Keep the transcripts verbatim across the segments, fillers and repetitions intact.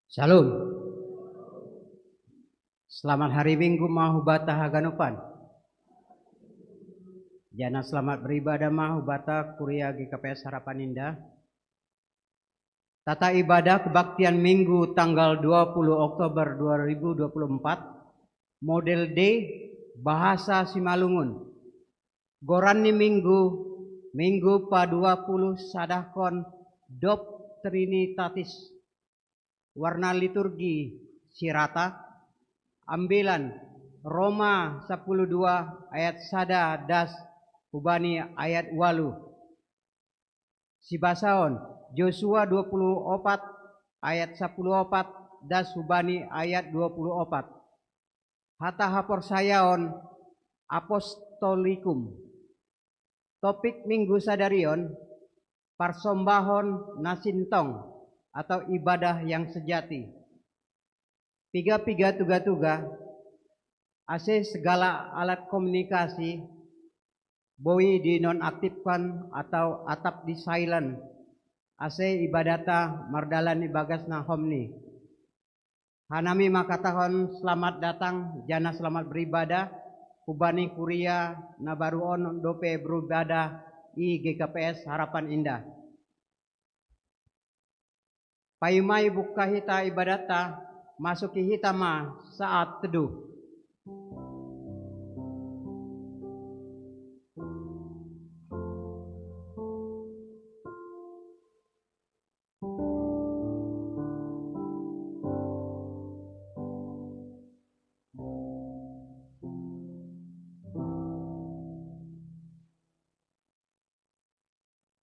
Shalom. Selamat hari Minggu ma hubata haganupan. Jana selamat beribadah ma hubata kuria G K P S Harapan Indah. Tata ibadah kebaktian Minggu tanggal dua puluh Oktober dua ribu dua puluh empat, model D, bahasa Simalungun. Goran ni Minggu, Minggu pa dua puluh sadahkon dob Trinitatis. Warna liturgi sirata, ambilan Roma sepuluh dua ayat sada das hubani ayat walu. Sibasaon Josua dua puluh opat ayat sepuluh opat das hubani ayat dua puluh opat. Hata haporsayaon apostolikum. Topik Minggu sadarion, parsombahon na sintong atau ibadah yang sejati. Piga-piga tuga-tuga, ase segala alat komunikasi boi dinonaktifkan atau atap di silent, ase ibadata mardalan ibagas na homni. Hanami makatahon selamat datang jana selamat beribadah hubani kuria na baru on dope beribadah i G K P S Harapan Indah. Paimai bukka hita ibadatta, masuki hita ma saat teduh.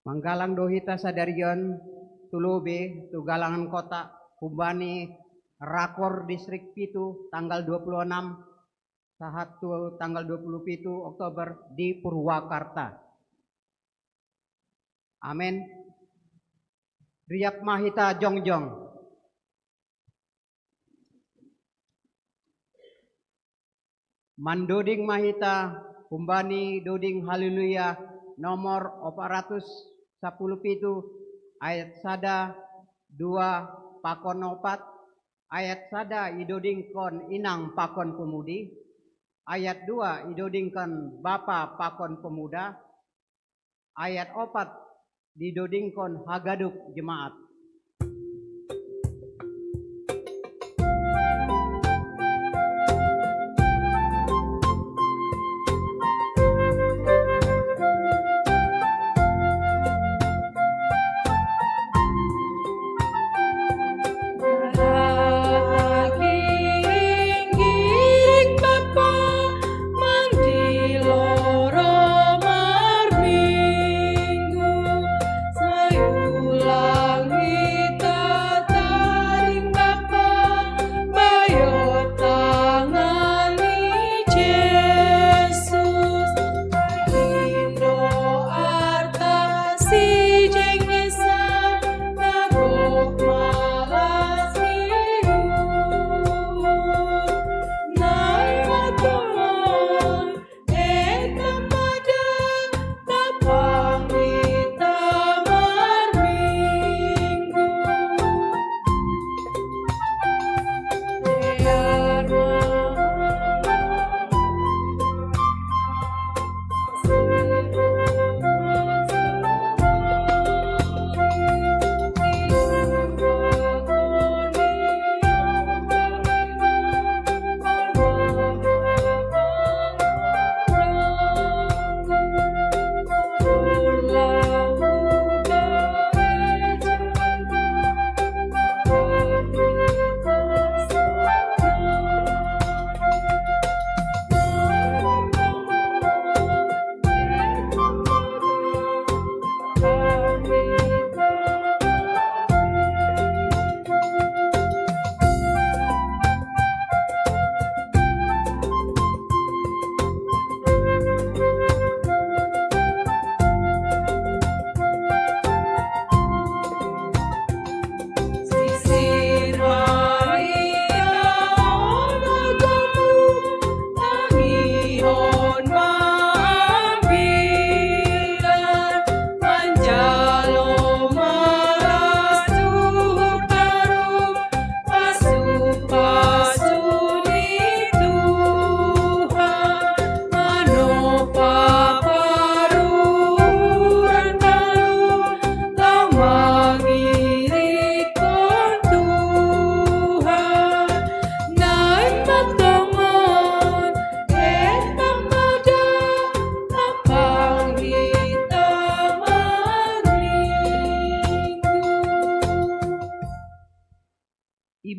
Manggalang do hita sadarion tu lobi tu galangan kota humbani Rakor Distrik pitu tanggal dua puluh enam sahat tu tanggal dua puluh pitu Oktober di Purwakarta. Amin. Riap ma hita jongjong. Mandoding ma hita humbani doding Haleluya nomor opat ratus sapuluh pitu ayat sada, dua pakon opat, ayat sada idodingkon inang pakon pemudi, ayat dua idodingkon bapa pakon pemuda, ayat opat didodingkon hagadup jemaat.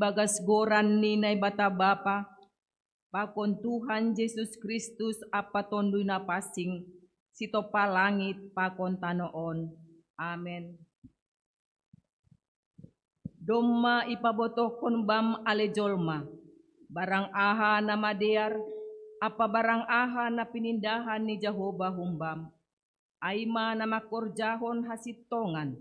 Bagas goran ni Naibata Bapa, pakon Tuhan Jesus Kristus ampa Tonduy Napansing, sitopa langit pakon tano on. Amen. Domma ipabotohkon bam ale jolma, barang aha na madear, ampa barang aha na pinindahan ni Jahowa humbam. Ai ma na mangkorjahon hasintongan,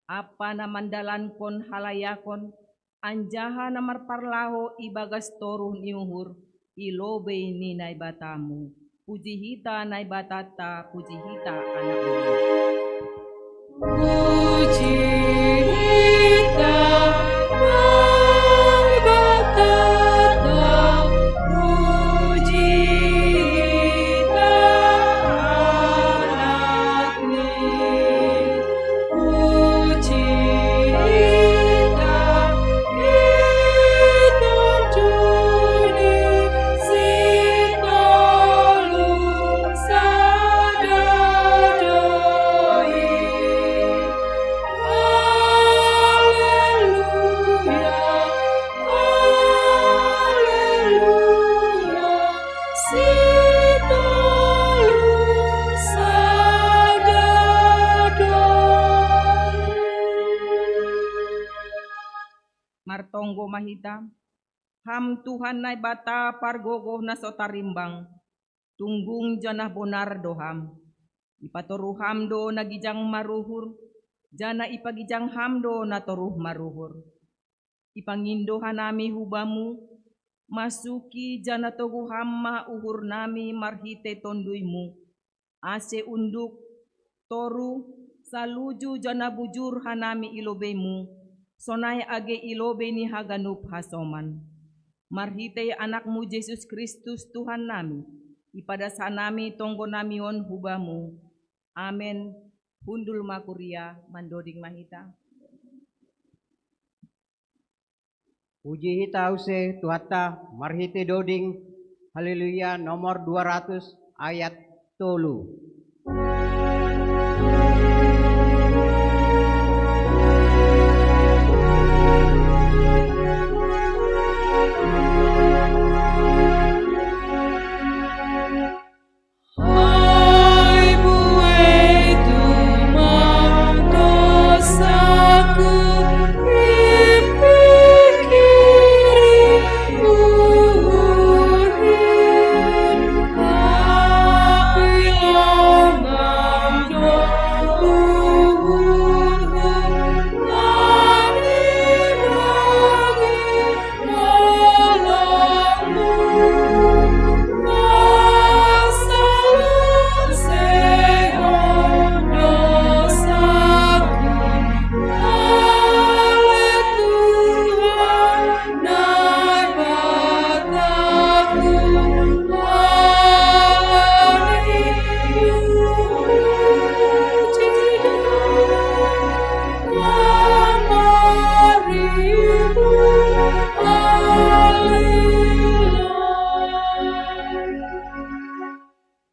ampa na mandalankon halayakon, anjaha na marparlahou ibagas toruh ni uhur, i lobei ni Naibatamu. Puji hita Naibatanta, puji hita Anakna. Puji hita Naibatanta, puji hita Anakna. Puji hita Kinarjuni si tolu sadadoi. Haleluya, haleluya, si tolu sadadoi. Martonggo ma hita. Ham Tuhan Naibata pargogoh na so tarimbang, tunggung janah bonar do Ham. Ipatoruh Ham do na gijang maruhur, janah ipagijang Ham do na toruh maruhur. Ipangindo hanami hu Bamu, masuki janah togu Ham ma uhurnami marhitei Tonduy-Mu, ase unduk, toruh, saluju janah bujur hanami i lobei-Mu, sonai age i lobei ni haganup hasoman. Marhitei Anak-Mu Jesus Kristus Tuhannami, ipadas hanami tonggonami on hu Bamu. Amen. Hundul ma kuria, mandoding ma hita. Puji hita use Tuhanta marhitei doding, Haleluya, nomor dua ratus, ayat tolu.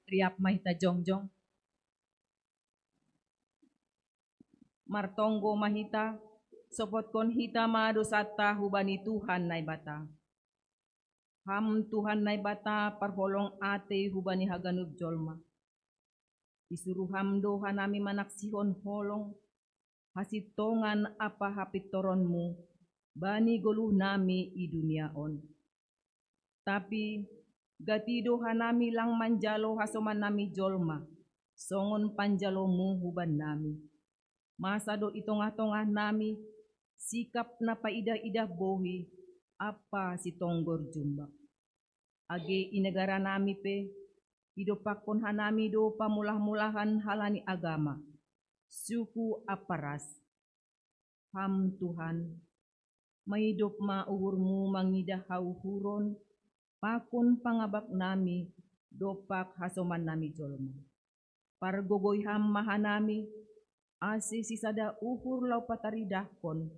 Riap ma hita jongjong. Martonggo ma hita, sopotkon hita ma dousanta hubani Tuhan Naibata. Ham Tuhan Naibata parholong atei hubani haganup jolma. Isuruh Ham do hanami manaksihon holong, hasintongan ampa hapintoron-Mu bani goluhnami i dunia on. Tapi gati do hanami lang manjalo hasomannami jolma, songon panjalo-Mu hubannami. Masa do i tongah-tongahnami sikap na paidah-idah bohi ampa sitonggor jumbak. Age i negaranami pe, idompakkon hanami do pamolah-molahan halani agama, suku ampa ras. Ham Tuhan, maidop ma uhur-Mu mangidah hauhuron pakon pangabaknami dompak hasomannami jolma. Pargogoi Ham ma hanami, ase sisada uhur laho pataridahkon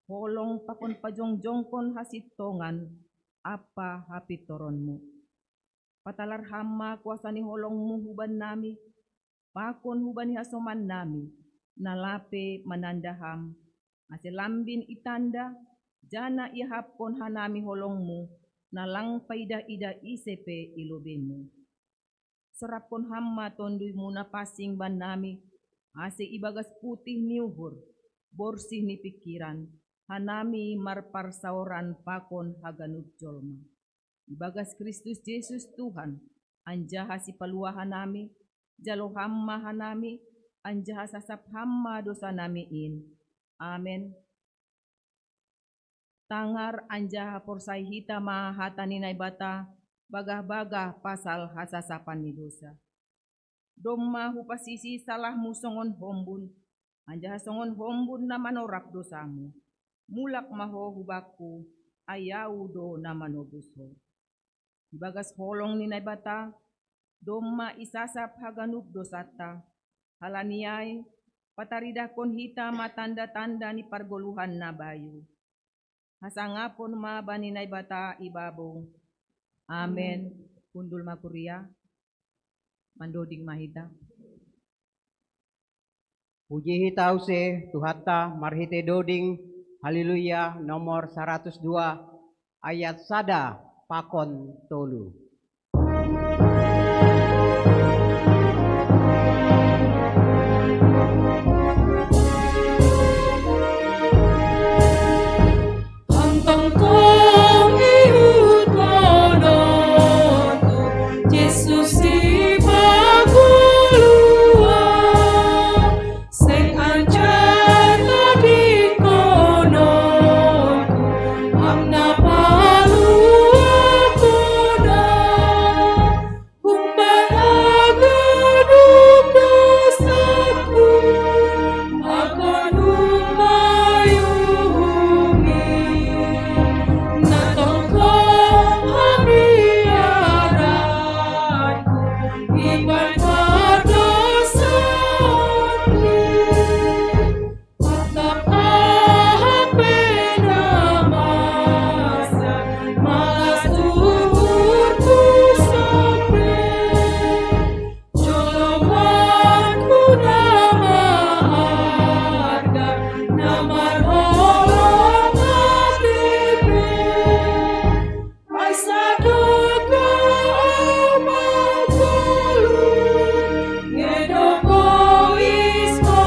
holong pakon pajongjongkon hasintongan ampa hapintoron-Mu. Patalar Ham ma kuasa ni holong-Mu hubannami, pakon hubani hasomannami, na lape mananda Ham, ase lambin i tanda, Janah ihapkon hanami holongmu, na lang paidah-idah ise pe i lobeimu. Sorapkon ham ma tonduymu na pansing bannami, ase ibagas putih ni uhur, borsih ni pingkiran, hanami marparsaoran pakon haganup jolma. Ibagas Kristus Jesus Tuhan, anjaha Sipaluah hanami, jalo ham ma hanami, anjaha sasap ham ma dousanami in. Amen. Tangar anjaha porsaya hita ma hata ni Naibata, bagah-bagah pasal hasasapan ni dousa. Domma hupasisi salahmu songon hombun, anjaha songon hombun na manorap dousamu. Mulak ma ho hu Bakku, ai Ahu do na manobus ho. Ibagas holong ni Naibata, domma isasap haganup dousanta. Halani ai, pataridahkon hita ma tanda-tanda ni pargoluhan na bayu. Hasangapon ma bani Naibata i babou. Amen. Hundul ma kuria. Mandoding ma hita. Puji hita use Tuhanta marhite doding Haleluya nomor saratus dua, ayat sada pakon tolu. Tongtong ihutkononku, Jesus i paguluan, seng anjai tadingkononku, Ham na paluahon ahu. Humbani haganup dousaku, pakon humbani uhurmi, na tongtong habiaranku, iban pardousaanku. Atap aha pe na masa, malas uhurku sope. Jolomanku na maharga, na marholong H K P. Ai sadokah ahu mangolu, nge do pois ho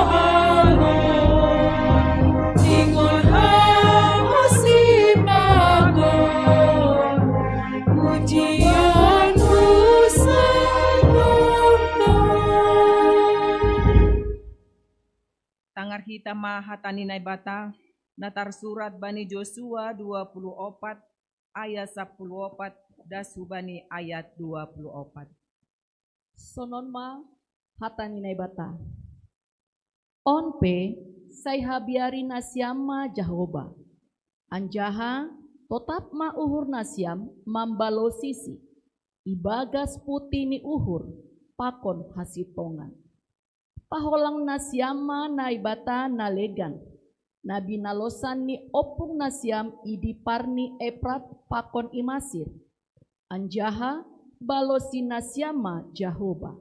halon, ingot Ham ho sipagoluh, pujionku sai tongtong. Tangar hita ma hata ni Naibata, na tarsurat bani Josua dua puluh opat, ayat sapuluh opat das hubani ayat dua puluh opat. Sonon ma hata ni Naibata. On pe, sai habiari nasiam ma Jahowa, anjaha totap ma uhur nasiam mambalosisi, ibagas putih ni uhur pakon hasintongan. Paholang nasiam ma Naibata na legan, na binalosan ni ompung nasiam i dipar ni Eprat pakon i Masir, anjaha balosi nasiam ma Jahowa.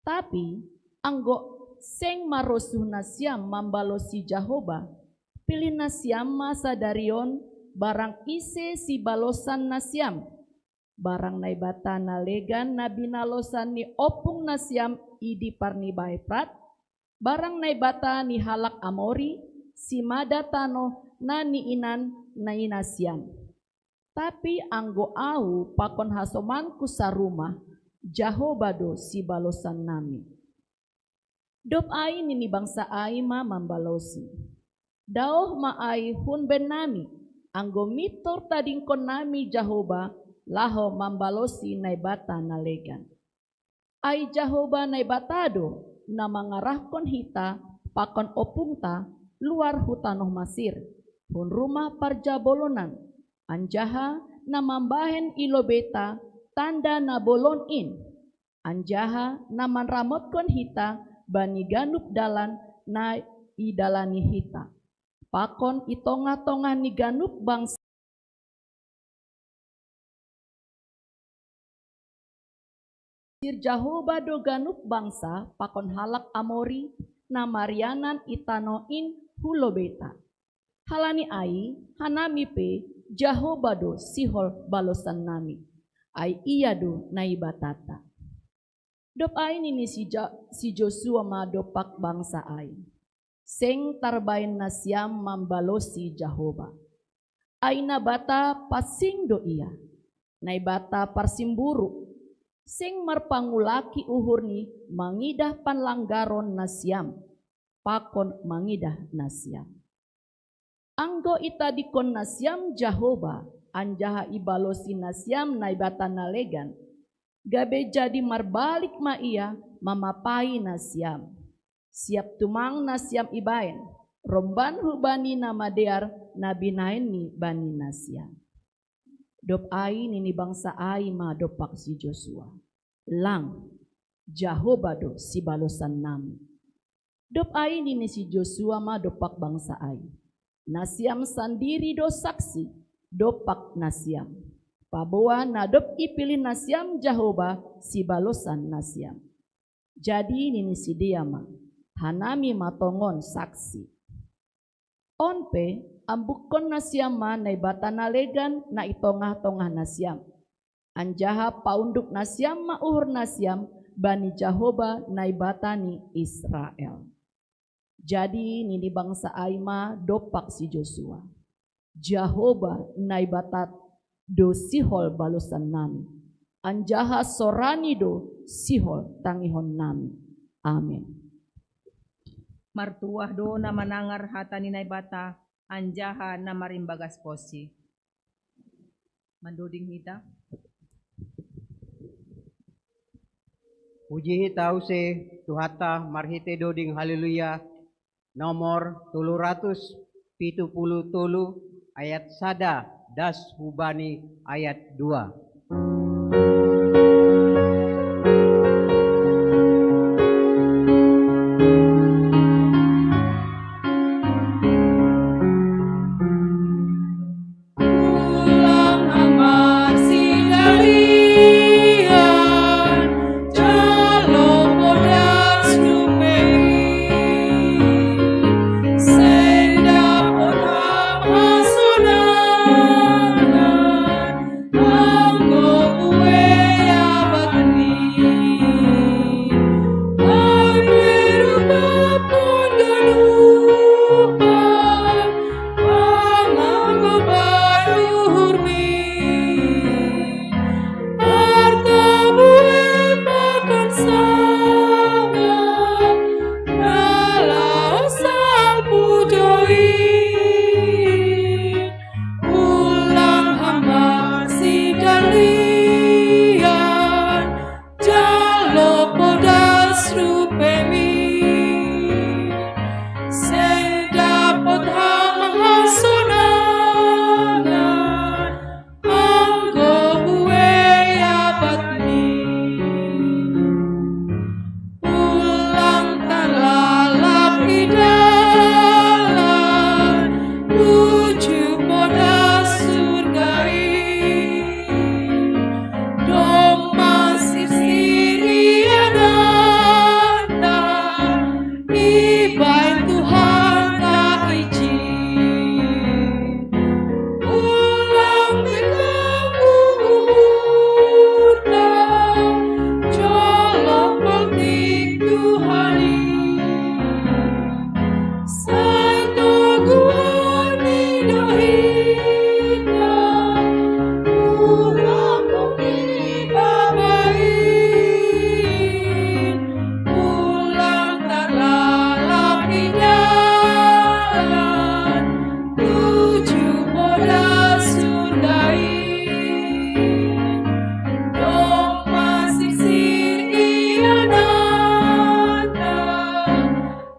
Tapi anggo seng marosuh nasiam mambalosi Jahowa, pilih nasiam ma sadari on barang ise sibalosan nasiam, barang Naibata na legan na binalosan ni ompung nasiam i dipar ni Eprat, barang naibata ni halak Amori, simada tanoh na niinan ni nasiam. Tapi anggo ahu pakon hasomanku sarumah, Jahowa do sibalosannami. Dob ai nini bangsa ai ma mambalosi: Daoh ma ai hun baennami, anggo mintor tadingkonnami Jahowa laho mambalosi Naibata na legan. Ai Jahowa Naibata do, na mangarahkon hita pakon ompungta luar hu tanoh Masir, hun rumah parjabolonan, anjaha na mambahen i lobeita tanda na bolon in, anjaha na manramotkon hita bani ganup dalan na idalani hita, pakon i tongah-tongah ni ganup bangsa. Sir Jahowa do ganup bangsa pakon halak Amori, na marianan i tanoh in hu lobeita. Halani ai, hanami pe Jahoba do sihol balosannami, ai Ia do Naibatata. Dob ai nini si, ja, si Josua ma dompak bangsa ai: Seng tarbaen nasiam mambalosi Jahoba. Ai Naibata pansing do Ia, Naibata parsimburu, seng marpangulaki uhurNi mangidah panlanggaron nasiam pakon mangidah nasiam. Anggo itadingkon nasiam Jahoba, anjaha ibalosi nasiam Naibata na legan, gabe jadi marbalik ma Ia mamapai nasiam. Siap tumang nasiam ibaen, romban hubani na madear na binaenNi bani nasiam. Dob ai nini bangsa ai ma dompak si Josua: Lang, Jahoba do sibalosannami. Dob ai nini si Josua ma dompak bangsa ai: Nasiam sandiri do saksi dompak nasiam, paboa na dob ipilih nasiam Jahoba sibalosan nasiam. Jadi nini sidea ma: Hanami ma tongon saksi. On pe, ambukkon nasiam ma Naibata na legan na i tongah-tongah nasiam, anjaha paunduk nasiam ma uhur nasiam bani Jahoba Naibata ni Israel. Jadi nini bangsa ai ma dompak si Josua: Jahoba Naibata do sihol balosannami, anjaha soraNi do sihol tangihonnami. Amen. Martuah do na manangar hata ni Naibata, anjaha na marimbagas posi. Mandoding hita. Puji hita use Tuhanta marhite doding haleluya, nomor tolu ratus pitu puluh tolu, ayat sada das hubani ayat dua. Ulang hamba sidalian, jalo podas rupemi, seng dapot hamba hasonangan, anggo buei abatmi. Ulang tarlalap i dalan, nuju podas surga i. Domma sirsir ianakta, ibaen Tuhanta ijin. Ulang pe ganggu uhurta, jolo pangtik Tuhan i. Satoguan ni do hita, ulang pangtik Bapa i. Ulang tarlalap i dalan, nuju podas surga i. Domma sirsir ianakta,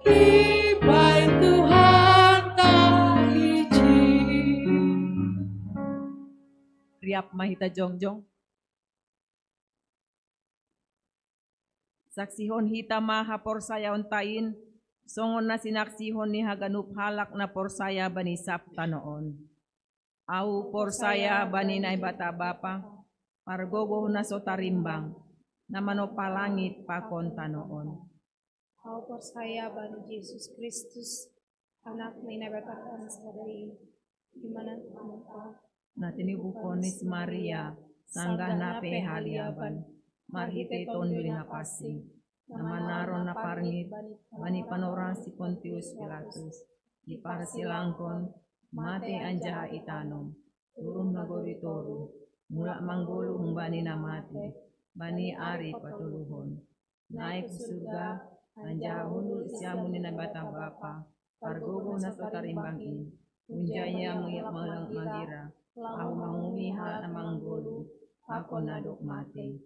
ibaen Tuhanta ijin. Riap ma hita jongjong. Saksihon hita ma haporsayaonta in, songon na sinaksihon ni haganup halak na porsaya bani sab tano on. Ahu porsaya bani Naibata Bapa, pargogoh na so tarimbang, na manompa langit pakon tano on. Ahu porsaya bani Jesus Kristus, Anak ni Naibata, sadari imana muka. Na tinibukonis Maria, sanggah nape haliaban, marhite Tonduy Napasi, na manaron na parngit bani panorang si Pontius Pilatus, iparsilangkon, mate anjaha itanom, turun magori toru, mulak manggoluh humbani na mate, bani ari patoluhon. Naik hu surga, anjaha hundul siamun ni Naibata Bapa, pargogoh na so tarimbang in, hunja ia mangi-, mangilang magira, laho manguhupi halak na manggoluh, pakon na dob mate.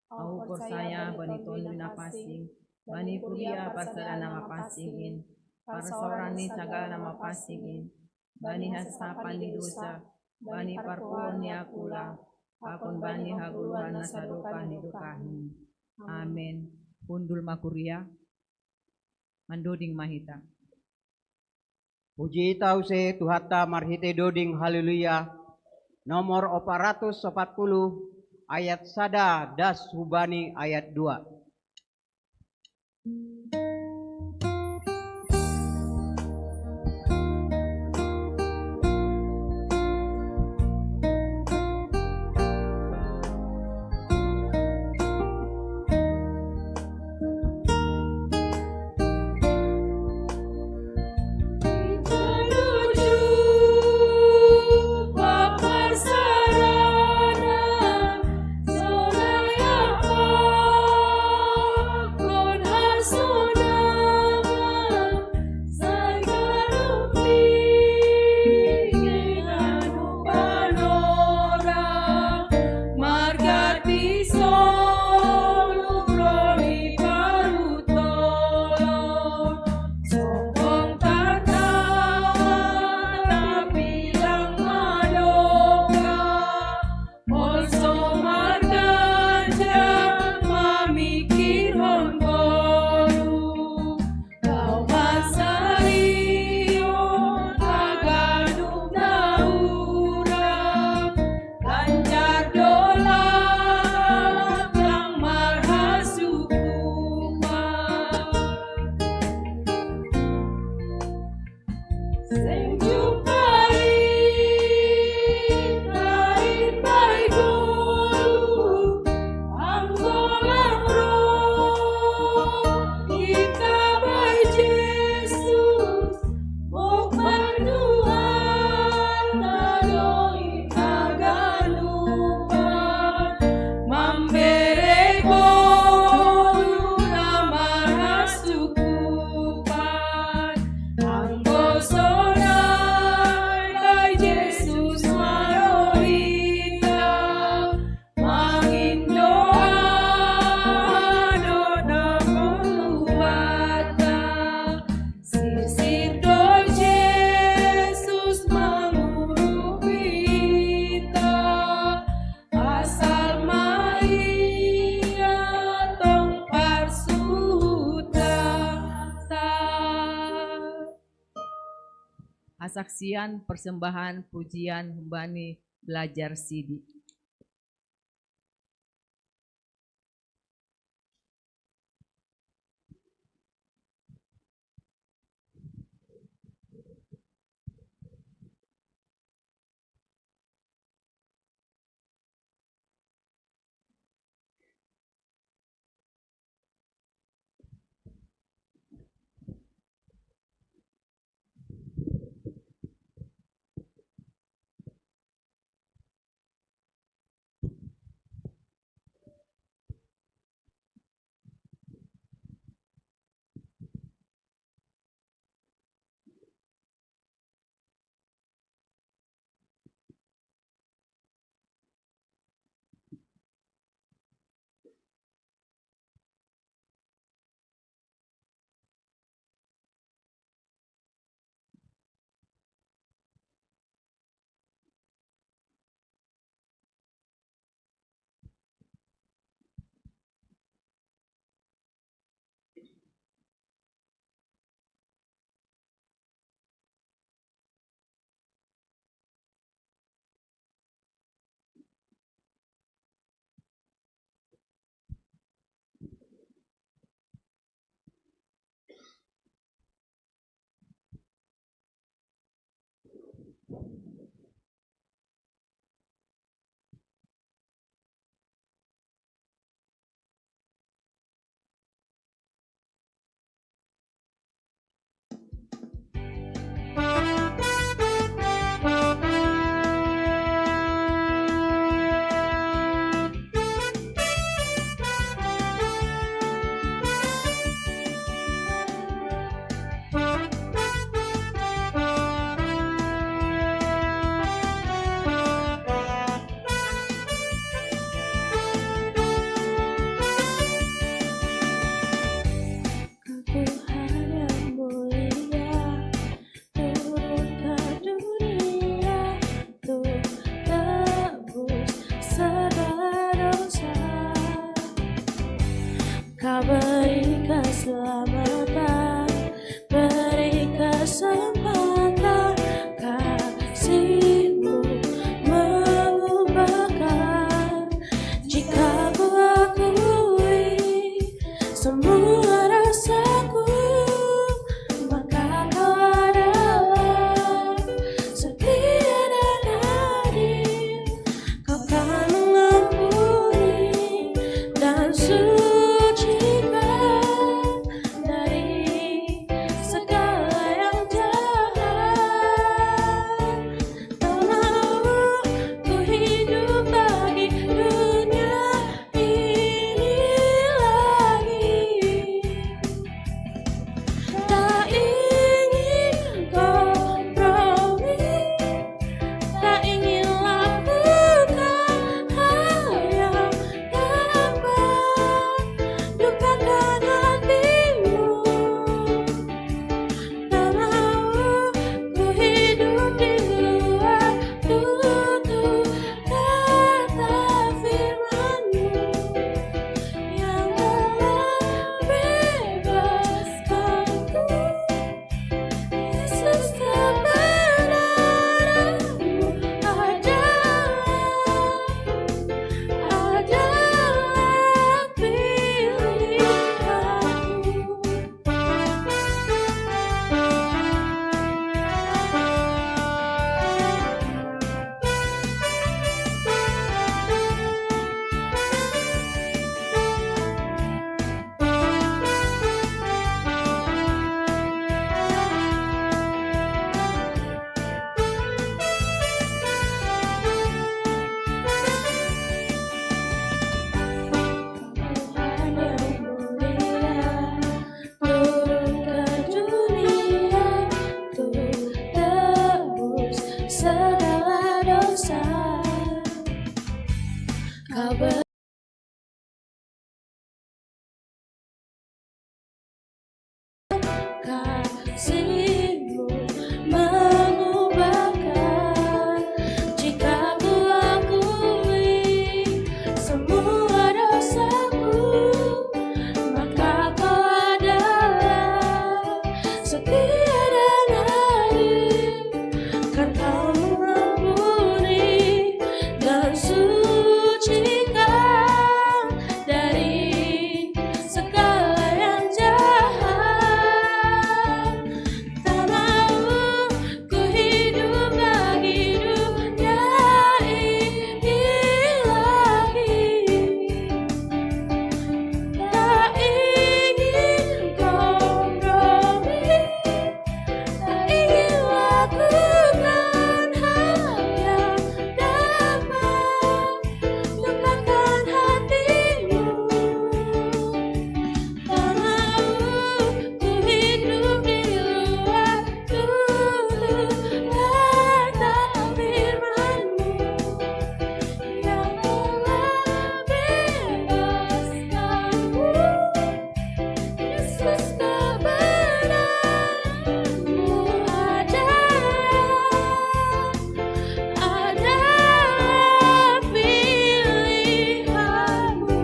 Ahu porsaya bani Tonduy Napasi, bani kuria parsada na mapansing in, parsaoran ni sagala na mapansing in, bani hasasapan ni dosa, bani parpuhoon ni angkula, pakon bani hagoluhan na sadokah ni dokah in. Amen. Hundul ma kuria, mandoding ma hita. Puji ita use Tuhanta marhite doding haleluya, nomor opat ratus opat puluh, ayat sada das hubani ayat dua. Hasaksian persembahan pujian humbani belajar sidi. Kau beri keselamatan, beri kesempatan, kasihmu mengubahkan. Jika ku akui semua dosaku, maka kau adalah setia dan adil. Kau kan mengampuni dan sucikan dari segala yang jahat. Tak mau ku hidup bagi dunia ini lagi. Tak ingin kompromi, tak ingin lakukan hal yang dapat dukakan hatimu. Tak mau ku hidup di luar tutur kata firman-Mu yang telah bebaskanku. Yesus, kebenaran-Mu adalah, adalah pilihanku. Turun ke dunia untuk tebus segala dosa. Kau ber- Kasih-Mu mengubahkan. Jika ku akui semua dosaku, maka Kau adalah setia dan adil. Kan Kau mengampuni dan sucikan dari segala yang jahat. Tak mau ku hidup bagi dunia ini lagi. Tak ingin kompromi, tak ingin lakukan hal yang dapat lukakan hatimu. Tak mau ku hidup di luar tutur kata firman-Mu yang telah bebaskanku. Yesus, kebenaran-Mu adalah, adalah pilihan-Mu.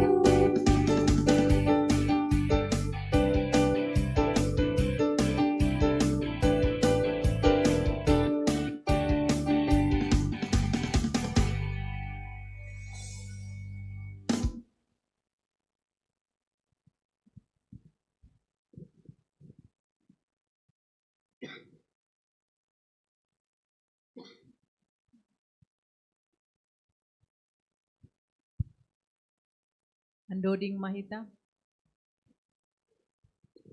Andoding ma hita.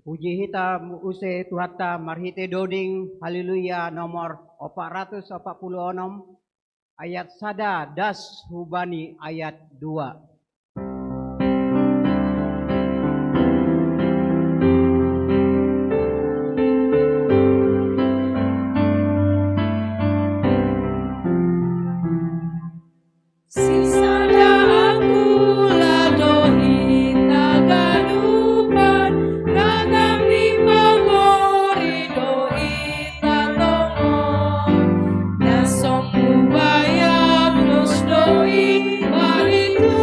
Puji hita use Tuhanta marhite doding, haleluya, nomor opat ratus opat puluh onom, ayat sada das hubani ayat dua. Sisada aku la dohita gadupan, ragam ni pagori dohita tongon. Dasong mubayab dos dohi, balitu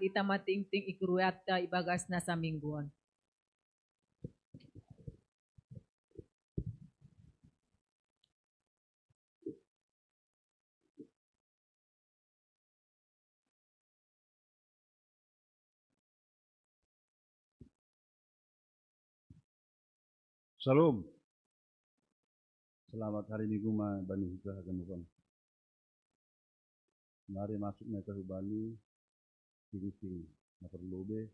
Ita matingting i kuruyatta i bagasna samingguon. Shalom. Selamat hari Minggu ma bani hita haganupan. Mari masuk ma hita hubani tingting na parlobe,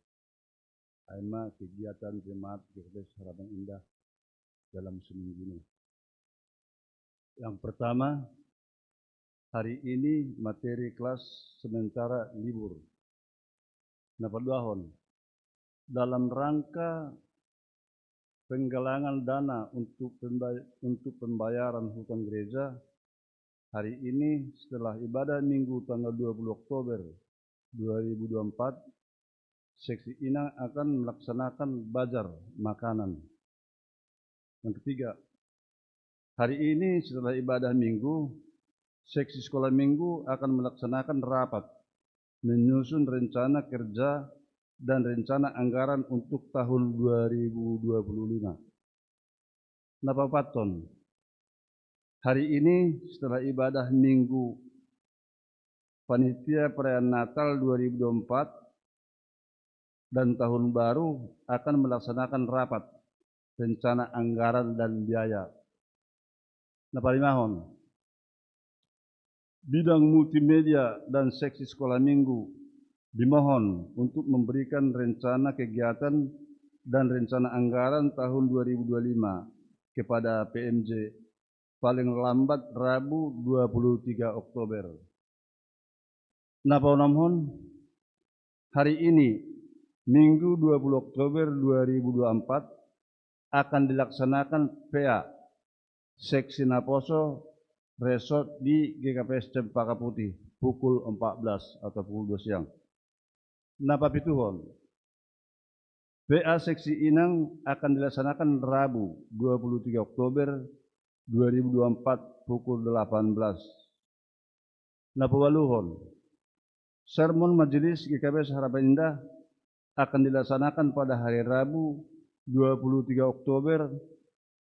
ai ma kegiatan jemaat G K P S Harapan Indah dalam seminggu ini. Yang pertama, hari ini materi kelas sementara libur. Na paduahon, dalam rangka penggalangan dana untuk pemba-, untuk pembayaran hutang gereja, hari ini setelah ibadah Minggu tanggal dua puluh Oktober dua ribu dua puluh empat, Seksi Inang akan melaksanakan bazar makanan. Yang ketiga, hari ini setelah ibadah Minggu, Seksi Sekolah Minggu akan melaksanakan rapat menyusun rencana kerja dan rencana anggaran untuk tahun dua ribu dua puluh lima. Na paopathon, hari ini setelah ibadah Minggu panitia perayaan Natal dua ribu dua puluh empat dan tahun baru akan melaksanakan rapat rencana anggaran dan biaya. Na palimahon, bidang multimedia dan Seksi Sekolah Minggu dimohon untuk memberikan rencana kegiatan dan rencana anggaran tahun dua ribu dua puluh lima kepada P M J paling lambat Rabu dua puluh tiga Oktober. Na paonomhon, hari ini, Minggu dua puluh Oktober dua ribu dua puluh empat, akan dilaksanakan P A Seksi Naposo Resort di G K P S Cempaka Putih pukul empat belas atau pukul dua siang. Na papituhon, P A Seksi Inang akan dilaksanakan Rabu dua puluh tiga Oktober dua ribu dua puluh empat pukul delapan belas. Na paualuhon, sermon majelis G K P S Harapan Indah akan dilaksanakan pada hari Rabu dua puluh tiga Oktober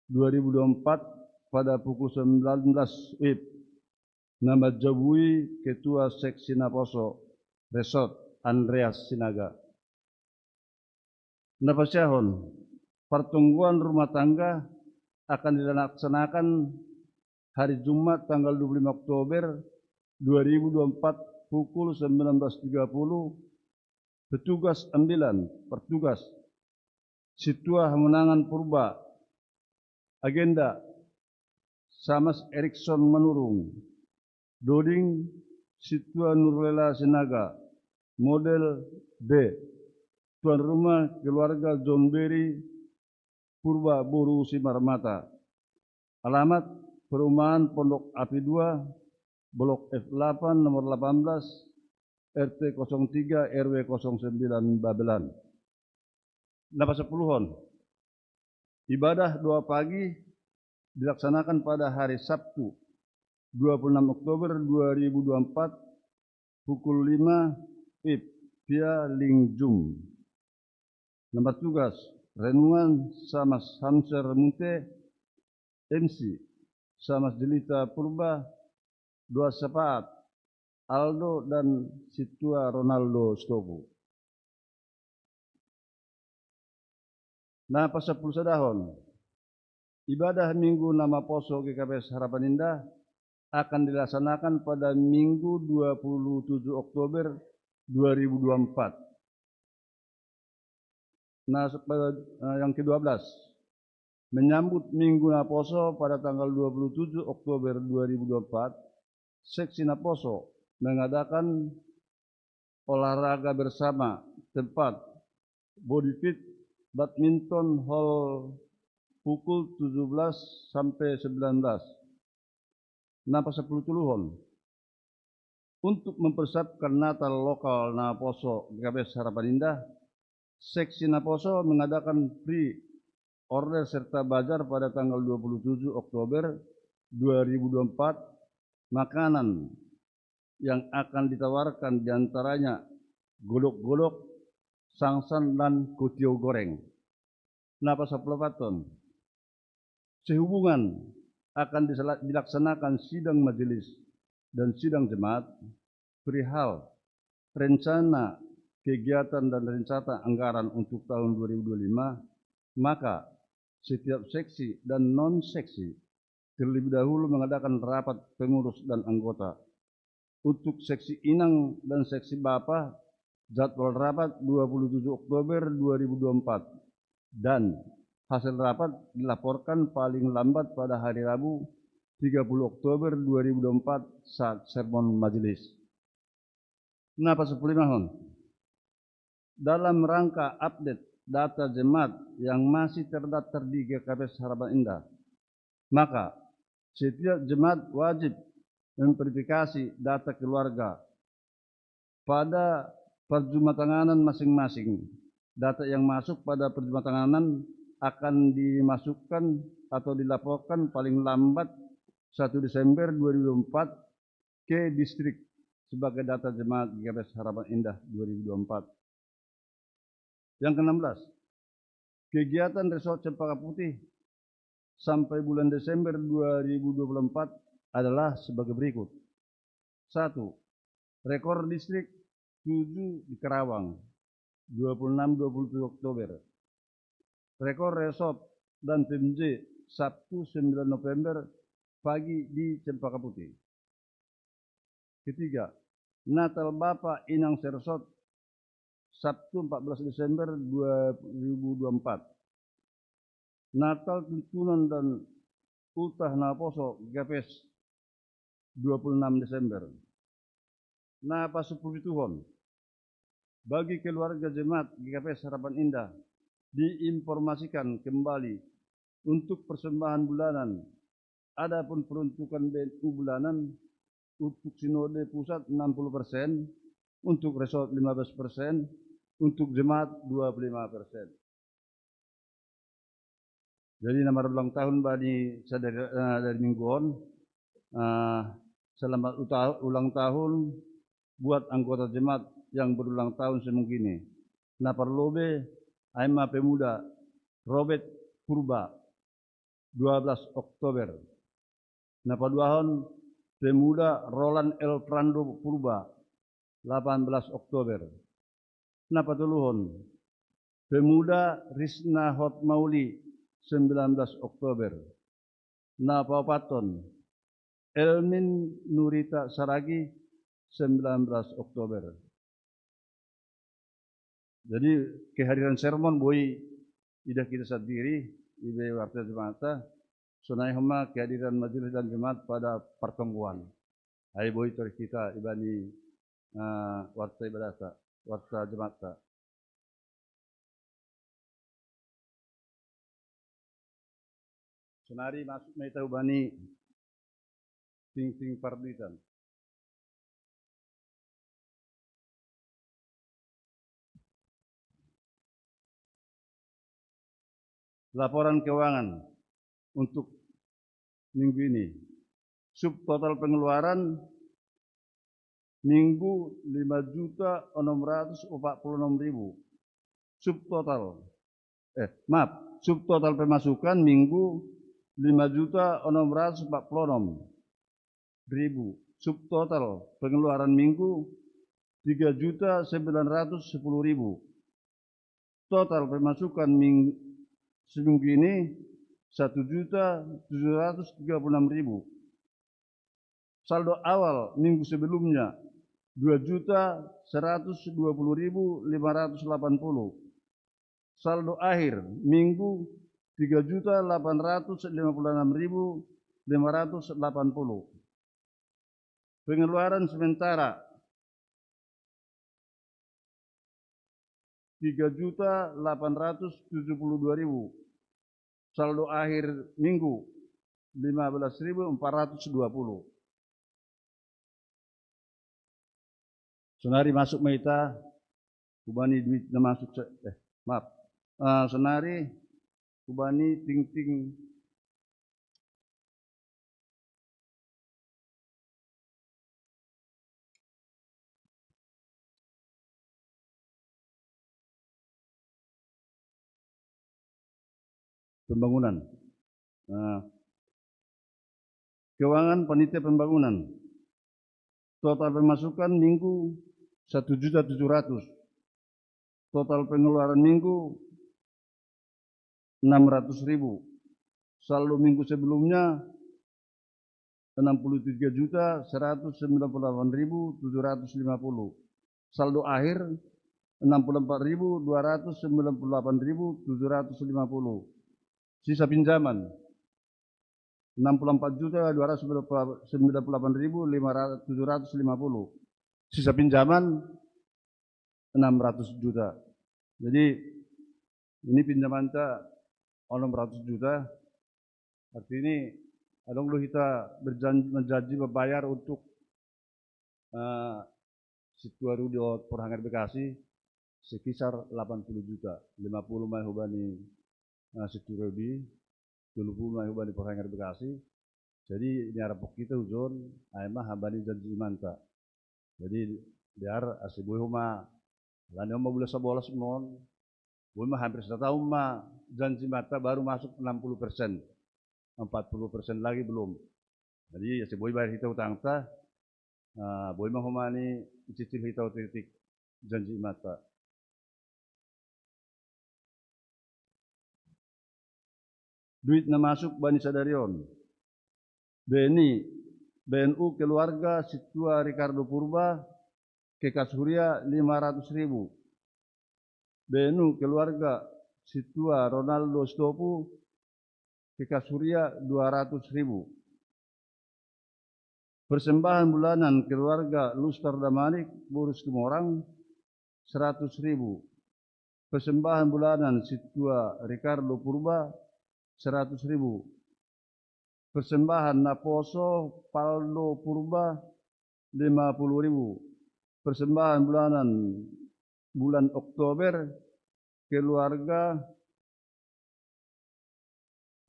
dua ribu dua puluh empat pada pukul sembilan belas W I B na manjabui Ketua Seksi Naposo Resort Andreas Sinaga. Na pasiahon, pertemuan rumah tangga akan dilaksanakan hari Jumat tanggal dua puluh lima Oktober dua ribu dua puluh empat pukul sembilan belas tiga puluh. Petugas ambilan, pertugas, Situa Hamonangan Purba. Agenda, Samas Erikson Manurung. Doding, Situa Nurlela Sinaga. Model B, tuan rumah keluarga John Berry Purba boru Simarmata. Alamat, perumahan Pondok Api dua, Blok F delapan, nomor delapan belas, R T kosong tiga, R W kosong sembilan, Babelan. Na pasapuluhon, ibadah doa pagi dilaksanakan pada hari Sabtu, dua puluh enam Oktober dua ribu dua puluh empat, pukul lima W I B, via link Zoom. Na martugas, renungan Samas Hamser Munte, M C, Samas Jelita Purba, doa syafaat, Aldo dan Situa Ronaldo Sitopu. Na pasapulusadahon, ibadah Minggu na maposo G K P S Harapan Indah akan dilaksanakan pada Minggu dua puluh tujuh Oktober dua ribu dua puluh empat. Nah, sepa-, eh, yang kedua belas, menyambut Minggu Naposo pada tanggal dua puluh tujuh Oktober dua ribu dua puluh empat, Seksi Naposo mengadakan olahraga bersama, tempat, Body Fit Badminton Hall, pukul tujuh belas sampai sembilan belas. Na pasapuluhtoluhon, untuk mempersiapkan Natal lokal Naposo G K P S Harapan Indah, Seksi Naposo mengadakan pre order serta bazar pada tanggal dua puluh tujuh Oktober dua ribu dua puluh empat. Makanan yang akan ditawarkan di antaranya godok-godok, sangsan, dan kutiau goreng. Napa sapuluh paton? Sehubungan akan disela-, dilaksanakan sidang majelis dan sidang jemaat perihal rencana kegiatan dan rencana anggaran untuk tahun dua ribu dua puluh lima, maka setiap seksi dan non-seksi terlebih dahulu mengadakan rapat pengurus dan anggota. Untuk seksi inang dan seksi bapa, jadwal rapat dua puluh tujuh Oktober dua ribu dua puluh empat, dan hasil rapat dilaporkan paling lambat pada hari Rabu tiga puluh Oktober dua ribu dua puluh empat saat sermon majelis. Napa sapuluh limahon? Dalam rangka update data jemaat yang masih terdaftar di G K P S Harapan Indah, maka setiap jemaat wajib memverifikasi data keluarga pada perjumatanganan masing-masing. Data yang masuk pada perjumatanganan akan dimasukkan atau dilaporkan paling lambat satu Desember dua ribu dua puluh empat ke distrik sebagai data jemaat G K P S Harapan Indah dua ribu dua puluh empat. Yang keenam belas, kegiatan Resort Cempaka Putih sampai bulan Desember dua ribu dua puluh empat adalah sebagai berikut. Satu, rekor distrik tujuh di Karawang, dua puluh enam dua puluh tujuh Oktober. Rekor Resort dan P M J, Sabtu sembilan November pagi di Cempaka Putih. Ketiga, Natal Bapa Inang Seresot, Sabtu empat belas Desember dua ribu dua puluh empat. Natal Tuntunan dan Utah Naposo G K P S, dua puluh enam Desember. Napa sapuluh pituhon? Bagi keluarga jemaat G K P S Harapan Indah, diinformasikan kembali untuk persembahan bulanan. Adapun peruntukan B N U bulanan, untuk sinode pusat enam puluh persen, untuk resort lima belas persen, untuk jemaat dua puluh lima persen. Jadi, nama ulang tahun bani sadari, eh, dari mingguon, eh, selamat uta-, ulang tahun buat anggota jemaat yang berulang tahun seminggu ini. Napa parlobe, ai ma pemuda Robert Purba, dua belas Oktober. Napa paduahon, pemuda Roland Elfrando Purba, delapan belas Oktober. Napa patoluhon, pemuda Risna Hotmauli, sembilan belas Oktober. Napa paopathon, Elmin Nurita Saragi, sembilan belas Oktober. Jadi, kehadiran sermon boi idah kita sandiri, ibe warta jemaat, sonai homa kehadiran majelis dan jemaat pada pertemuan. Ai boi torih kita ibani, eh, warta ibadahta, warta jemaatta. Sonari masuk ma ita hubani tingting parduitan. Laporan keuangan untuk minggu ini. Subtotal pengeluaran minggu lima juta enam ratus empat puluh enam ribu. Subtotal, eh, maaf, subtotal pemasukan minggu lima juta enam ratus empat puluh enam ribu. Subtotal pengeluaran minggu tiga juta sembilan ratus sepuluh ribu. Total pemasukan ming-, seminggu ini satu juta tujuh ratus tiga puluh enam ribu. Saldo awal minggu sebelumnya dua juta seratus dua puluh ribu lima ratus delapan puluh. Saldo akhir minggu tiga juta delapan ratus lima puluh enam ribu lima ratus delapan puluh. Pengeluaran sementara tiga juta delapan ratus tujuh puluh dua ribu. Saldo akhir minggu lima belas ribu empat ratus dua puluh. Sonari masuk ma ita hubani duit na masuk se-, eh, maaf. Eh, sonari hubani tingting. pembangunan. Nah, keuangan panitia pembangunan. Total pemasukan minggu satu juta tujuh ratus. Total pengeluaran minggu enam ratus ribu. Saldo minggu sebelumnya enam puluh tiga juta seratus sembilan puluh delapan ribu tujuh ratus lima puluh. Saldo akhir enam puluh empat ribu dua ratus sembilan puluh delapan ribu tujuh ratus lima puluh. Sisa pinjaman enam puluh empat juta dua ratus sembilan puluh delapan ribu tujuh ratus lima puluh. Sisa pinjaman enam ratus juta. Jadi, ini pinjaman ta enam ratus juta. Arti ini, adong do hita berjanji, menjanji membayar untuk, eh, Situa Rudi dohot Porahangar Bekasi sekitar delapan puluh juta. Lima puluh ma i hubani, eh, Situa Rudi, tolu puluh ma i hubani Porahangar Bekasi. Jadi, ini arapok hita hujon, ai ma hambani janji imanta. Jadi, biar ase boi homa, alani homa bulan sabolas mon, boi ma hampir sataon ma janji imanta baru masuk enam puluh persen. Empat puluh persen lagi belum. Jadi, ase boi bayar hita utangta, ah, boi ma homa ni icicil hita otik-otik janji imanta. Duit na masuk bani sadari on. B N I, B N U keluarga Situa Ricardo Purba, ke kas huria lima ratus ribu. B N U keluarga Situa Ronaldo Sitopu, ke kas huria dua ratus ribu. Persembahan bulanan keluarga Lustar Damanik, Boru Situmorang, seratus ribu. Persembahan bulanan Situa Ricardo Purba, seratus ribu. Persembahan naposo Paldo Purba, lima puluh ribu. Persembahan bulanan bulan Oktober, keluarga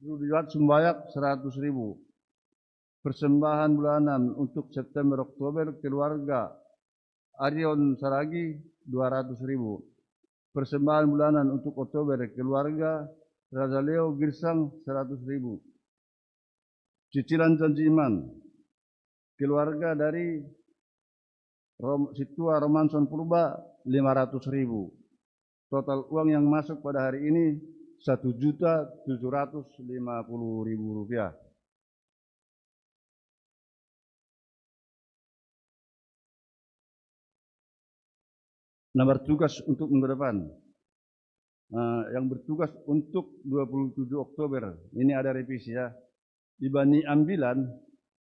Rudiat Sumbayak, seratus ribu. Persembahan bulanan untuk September Oktober, keluarga Arion Saragi, dua ratus ribu. Persembahan bulanan untuk Oktober, keluarga Raja Leo Girsang, seratus ribu. Cicilan janji iman, keluarga dari Rom-, Situa Romanson Purba, lima ratus ribu. Total uang yang masuk pada hari ini satu juta tujuh ratus lima puluh ribu rupiah. Nah, bertugas untuk minggu depan. Nah, yang bertugas untuk dua puluh tujuh Oktober, ini ada revisi ya. Ibani ambilan,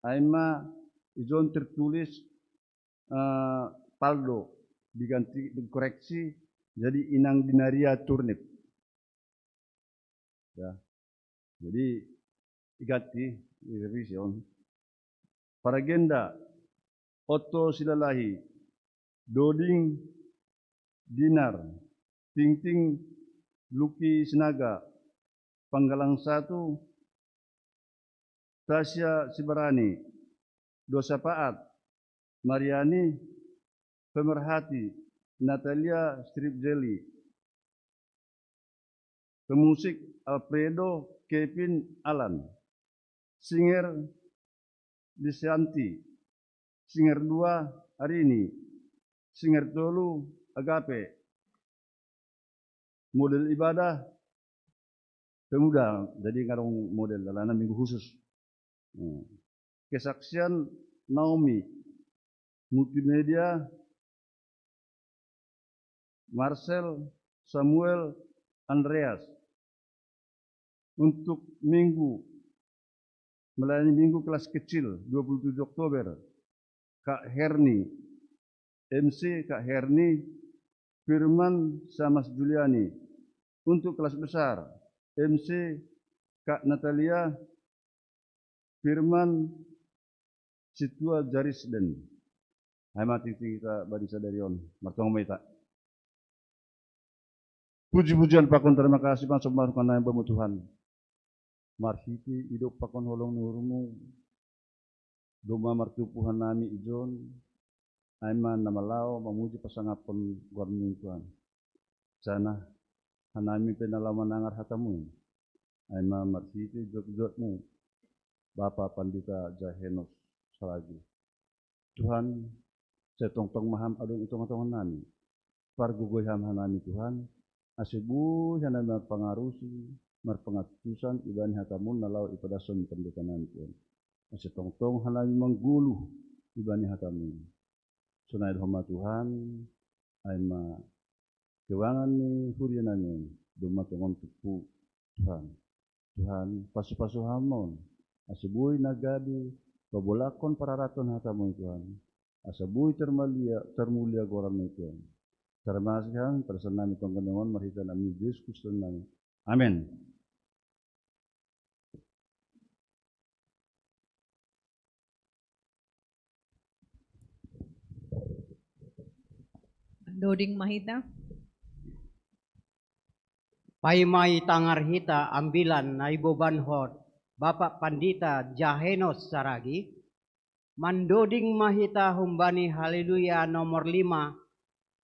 ai ma ijon tertulis, eh, Paldo, diganti, dikoreksi jadi Inang Dinaria Turnip. Ya. Jadi, iganti, direvisi on. Paragenda, Otto Silalahi, Doding Dinar, Tingting Luki Sinaga, Panggalang satu, Tasya Sibarani, Dosa Paat, Mariani, Pemerhati, Natalia Strip Jelly, pemusik Alfredo Kevin Alan, singer Lisanti, singer dua Arini, singer tolu Agape, model ibadah pemuda, jadi ngarong model alana minggu khusus. Hmm. Kesaksian Naomi, multimedia Marcel, Samuel, Andreas. Untuk minggu, melayani minggu kelas kecil, dua puluh tujuh Oktober, Kak Herni, M C Kak Herni, Firman sama Juliani. Untuk kelas besar, M C Kak Natalia, Firman, Situa Jarisden. Ai ma tingting hita bani sadari on, martonga ma hita. Puji-pujian pakon terima kasih ma somba hukana Bamu Tuhan. Marhite idop pakon holong ni uhurMu, domma martumpu hanami ijon, ai ma na malaho mamuji pasangapkon goarMu Tuhan. Janah hanami pe na laho manangar hataMu. Ai ma marhitei jotjotmu, Bapa Pandita Jahenos Saragi. Tuhan, sai tongtong ma Ham adong i tongatonganami. Pargogoi Ham hanami Tuhan, ase boi hanami marpangarusi, marpangatusan ibani hataMu na laho ipadason ni panditanami Tuhan. Ase tongtong hanami manggoluh ibani hataMu. Sonai do Ho ma Tuhan, ai ma kewangan ni hurianami on, domma tongon tumpu Tuhan. Tuhan, pasupasu Ham ma on, ase boi na gabe pabolangkon pararaton hataMu Tuhan, asa boi termulia, termulia goraMu Tuhan. Tarima kasih Ham, padasan nami tongtong on marhite Anakmu Jesus Kristus nami. Amen. Doding ma hita. Paima i tangar hita ambilan na iboban hot Bapak Pandita Jahenos Saragi, mandoding ma hita humbani Haleluya nomor lima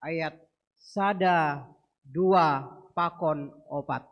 ayat sada, dua, pakon opat.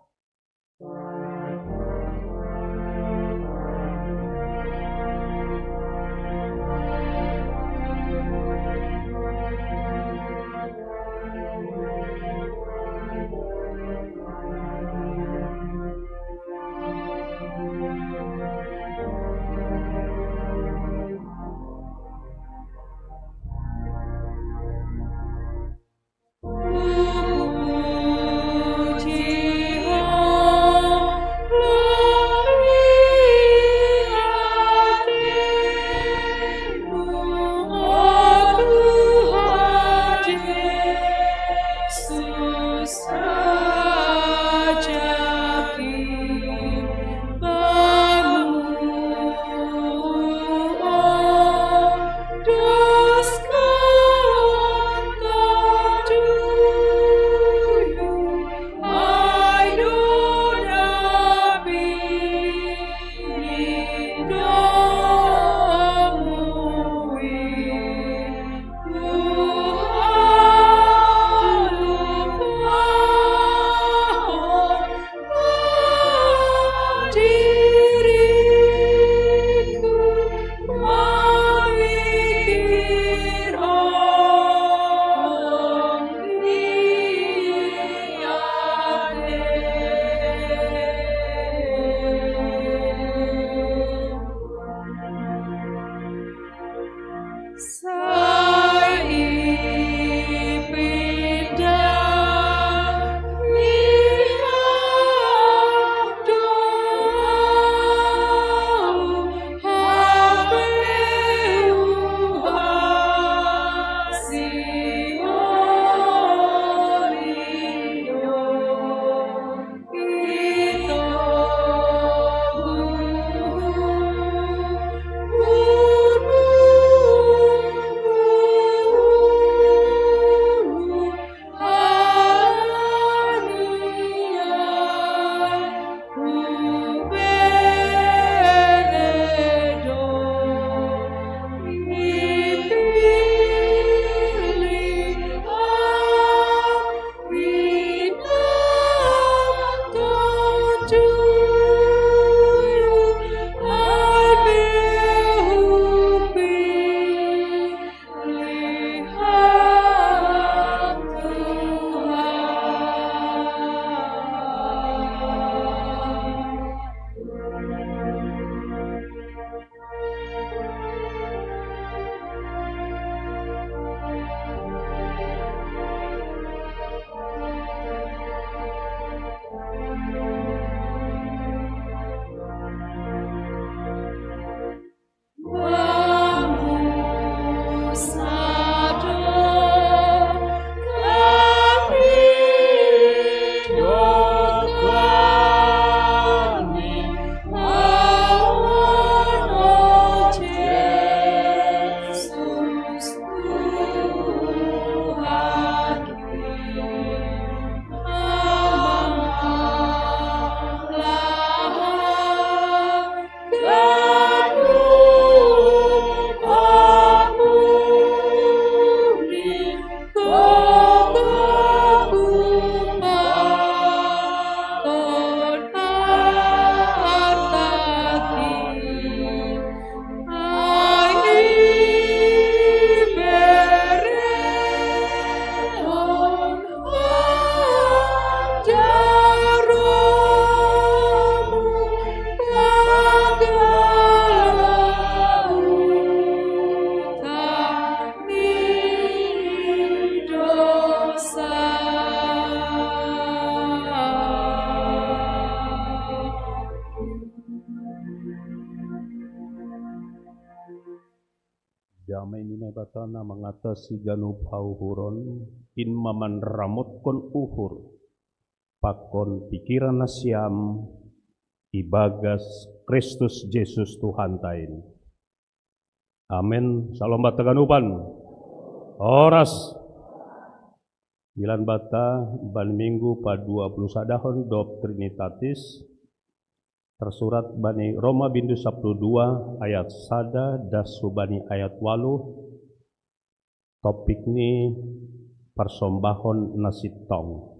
Damai ni Naibata na mangatasi ganup hauhuron, in mamanramotkon uhur pakon pikiran nasiam ibagas Kristus Jesus Tuhan tain. Amin. Salom bata ganupan. Horas. Milan bata ban minggu pa dua puluh sadahon dob Trinitatis, tersurat bani Roma bindu sapuluh dua ayat sada das hubani ayat waluh. Topik ni persombahon na sintong,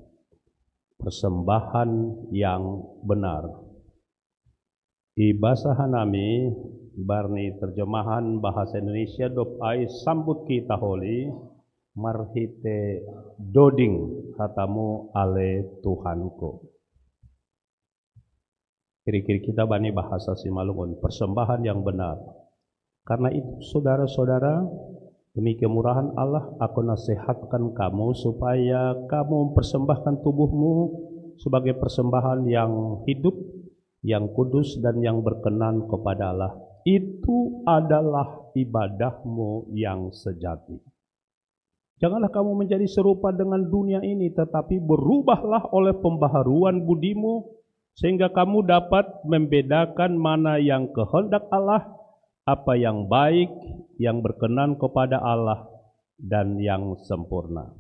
persembahan yang benar. Ibasa hanami barni terjemahan bahasa Indonesia dob ai sambut kita holi marhite doding hatamu ale Tuhanku. Kiri-kiri kita bani bahasa Simalungun, persembahan yang benar. Karena itu, saudara-saudara, demi kemurahan Allah, aku nasihatkan kamu supaya kamu mempersembahkan tubuhmu sebagai persembahan yang hidup, yang kudus, dan yang berkenan kepada Allah. Itu adalah ibadahmu yang sejati. Janganlah kamu menjadi serupa dengan dunia ini, tetapi berubahlah oleh pembaharuan budimu, sehingga kamu dapat membedakan mana yang kehendak Allah, apa yang baik, yang berkenan kepada Allah, dan yang sempurna.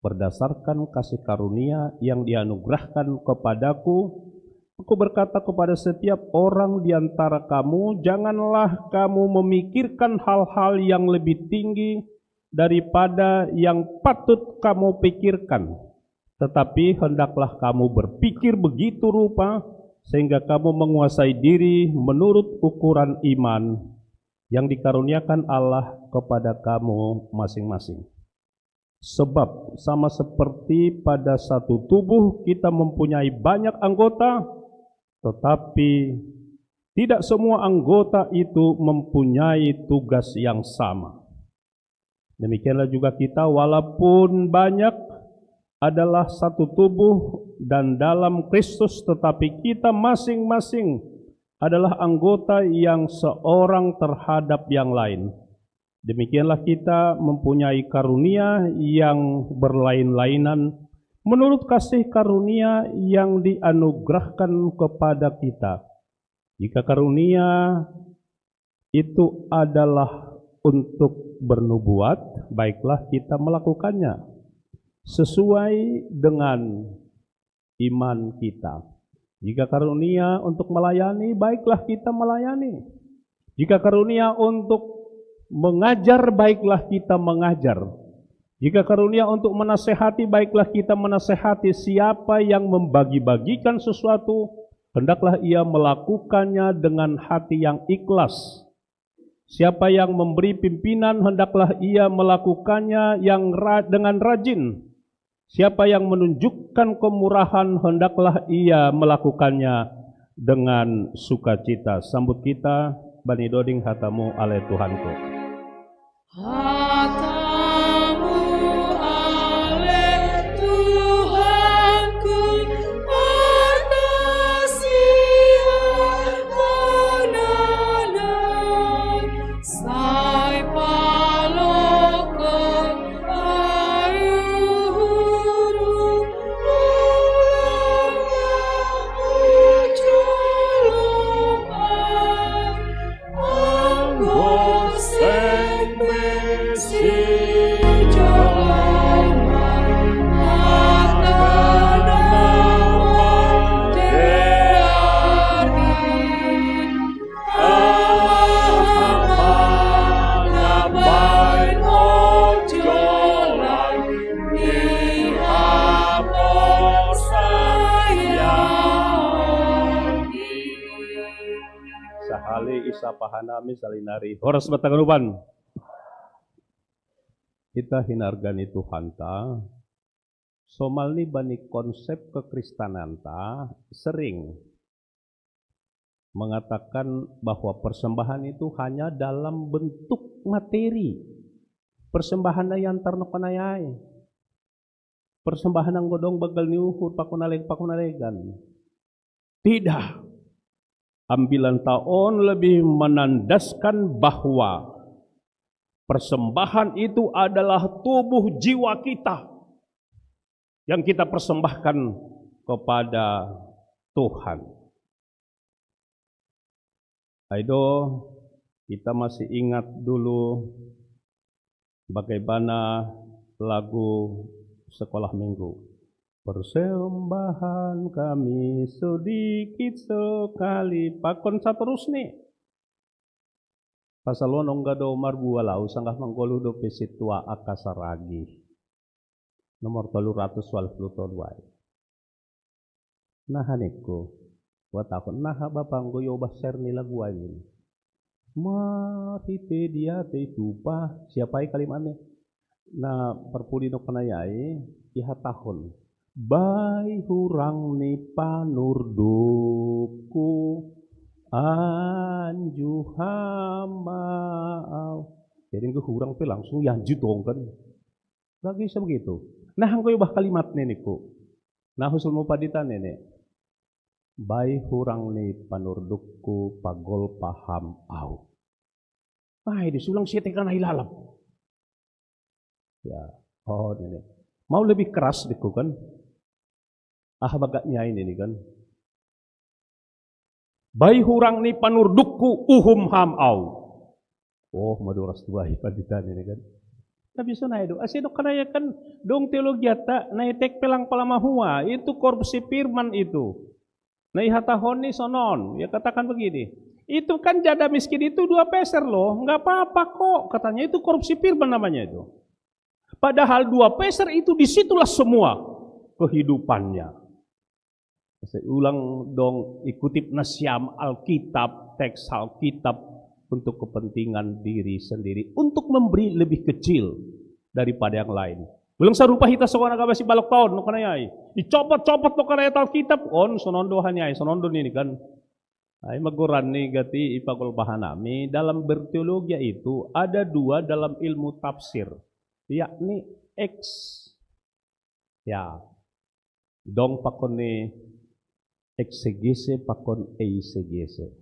Berdasarkan kasih karunia yang dianugerahkan kepadaku, aku berkata kepada setiap orang di antara kamu, janganlah kamu memikirkan hal-hal yang lebih tinggi daripada yang patut kamu pikirkan. Tetapi hendaklah kamu berpikir begitu rupa sehingga kamu menguasai diri menurut ukuran iman yang dikaruniakan Allah kepada kamu masing-masing. Sebab sama seperti pada satu tubuh kita mempunyai banyak anggota, tetapi tidak semua anggota itu mempunyai tugas yang sama. Demikianlah juga kita, walaupun banyak, adalah satu tubuh dan dalam Kristus, tetapi kita masing-masing adalah anggota yang seorang terhadap yang lain. Demikianlah kita mempunyai karunia yang berlain-lainan menurut kasih karunia yang dianugerahkan kepada kita. Jika karunia itu adalah untuk bernubuat, baiklah kita melakukannya sesuai dengan iman kita. Jika karunia untuk melayani, baiklah kita melayani. Jika karunia untuk mengajar, baiklah kita mengajar. Jika karunia untuk menasehati, baiklah kita menasehati. Siapa yang membagi-bagikan sesuatu, hendaklah ia melakukannya dengan hati yang ikhlas. Siapa yang memberi pimpinan, hendaklah ia melakukannya yang ra-, dengan rajin. Siapa yang menunjukkan kemurahan, hendaklah ia melakukannya dengan sukacita. Sambut kita, bani doding hatamu ale Tuhanku. Hatamu ale Tuhanku, pertasian konanan, sai palokon ayuhuru, ulama ujoloman. Sahali id sapa hanami salinari. Horas bata ganupan. Kita hinarga ni Tuhanta, somal ni bani konsep kekristenanta sering mengatakan bahwa persembahan itu hanya dalam bentuk materi. Persembahan na iantar no kanayai. Persembahan anggo dong bagal ni uhur, pakunaleg-pakunalégan. Tidak. Ambilan taon lebih menandaskan bahwa Persembahan itu adalah tubuh jiwa kita yang kita persembahkan kepada Tuhan. Aido, kita masih ingat dulu bagaimana lagu sekolah minggu. Persembahan kami sedikit sekali. Pakon saterus nih. Pasal onong gado marbualau sanggah manggoluh do pesitua akasaragi. Nomor tolu ratus walu puluh tolu ai. Naha nikku. Wa takon, naha bapa anggo iobah share ni lagu ai. Marhite dia te itupa, siapa ai kalimatnya. Na parpudi no kanayai, ihatahon. Bai hurang ni panurdukku, anju hama au. Jadi anggo hurang pe langsung ianju tong kan. Gak bisa begitu. Nah, anggo iobah kalimat nini ku. Nah, husul mu pandita nini. Bai hurang ni panurdukku pagol paham au. Nah, ini sulang sete kan ai lalap. Ya, oh ini. Mau lebih keras diku kan. Ah, bagaknya ini nih kan. Bai hurang ni panurdukku uhum ham au. Oh, madoras tuai pandita ini kan. Tapi sonai do. Asi do kanaya kan dong teologiata, na etek pelang palamahua, itu korupsi firman itu. Na ihatahon ni sonon, ya katakan begini. Itu kan janda miskin itu dua peser loh, nggak apa-apa kok katanya, itu korupsi firman namanya itu. Padahal dua peser itu disitulah semua kehidupannya. Saya ulang dong, ikutip nasiam Alkitab, teks Alkitab untuk kepentingan diri sendiri, untuk memberi lebih kecil daripada yang lain. Belum sarupa hita songon agama si balok taon, no kanayai. Dicopot-copot no kanayai Alkitab, on sonondo hanyai, sonondo ini kan. Ai magoran ni gati ipagol bahanami, dalam berteologia itu ada dua dalam ilmu tafsir, yakni eks Ya, dong pakon ni eksegese pakon eisegese.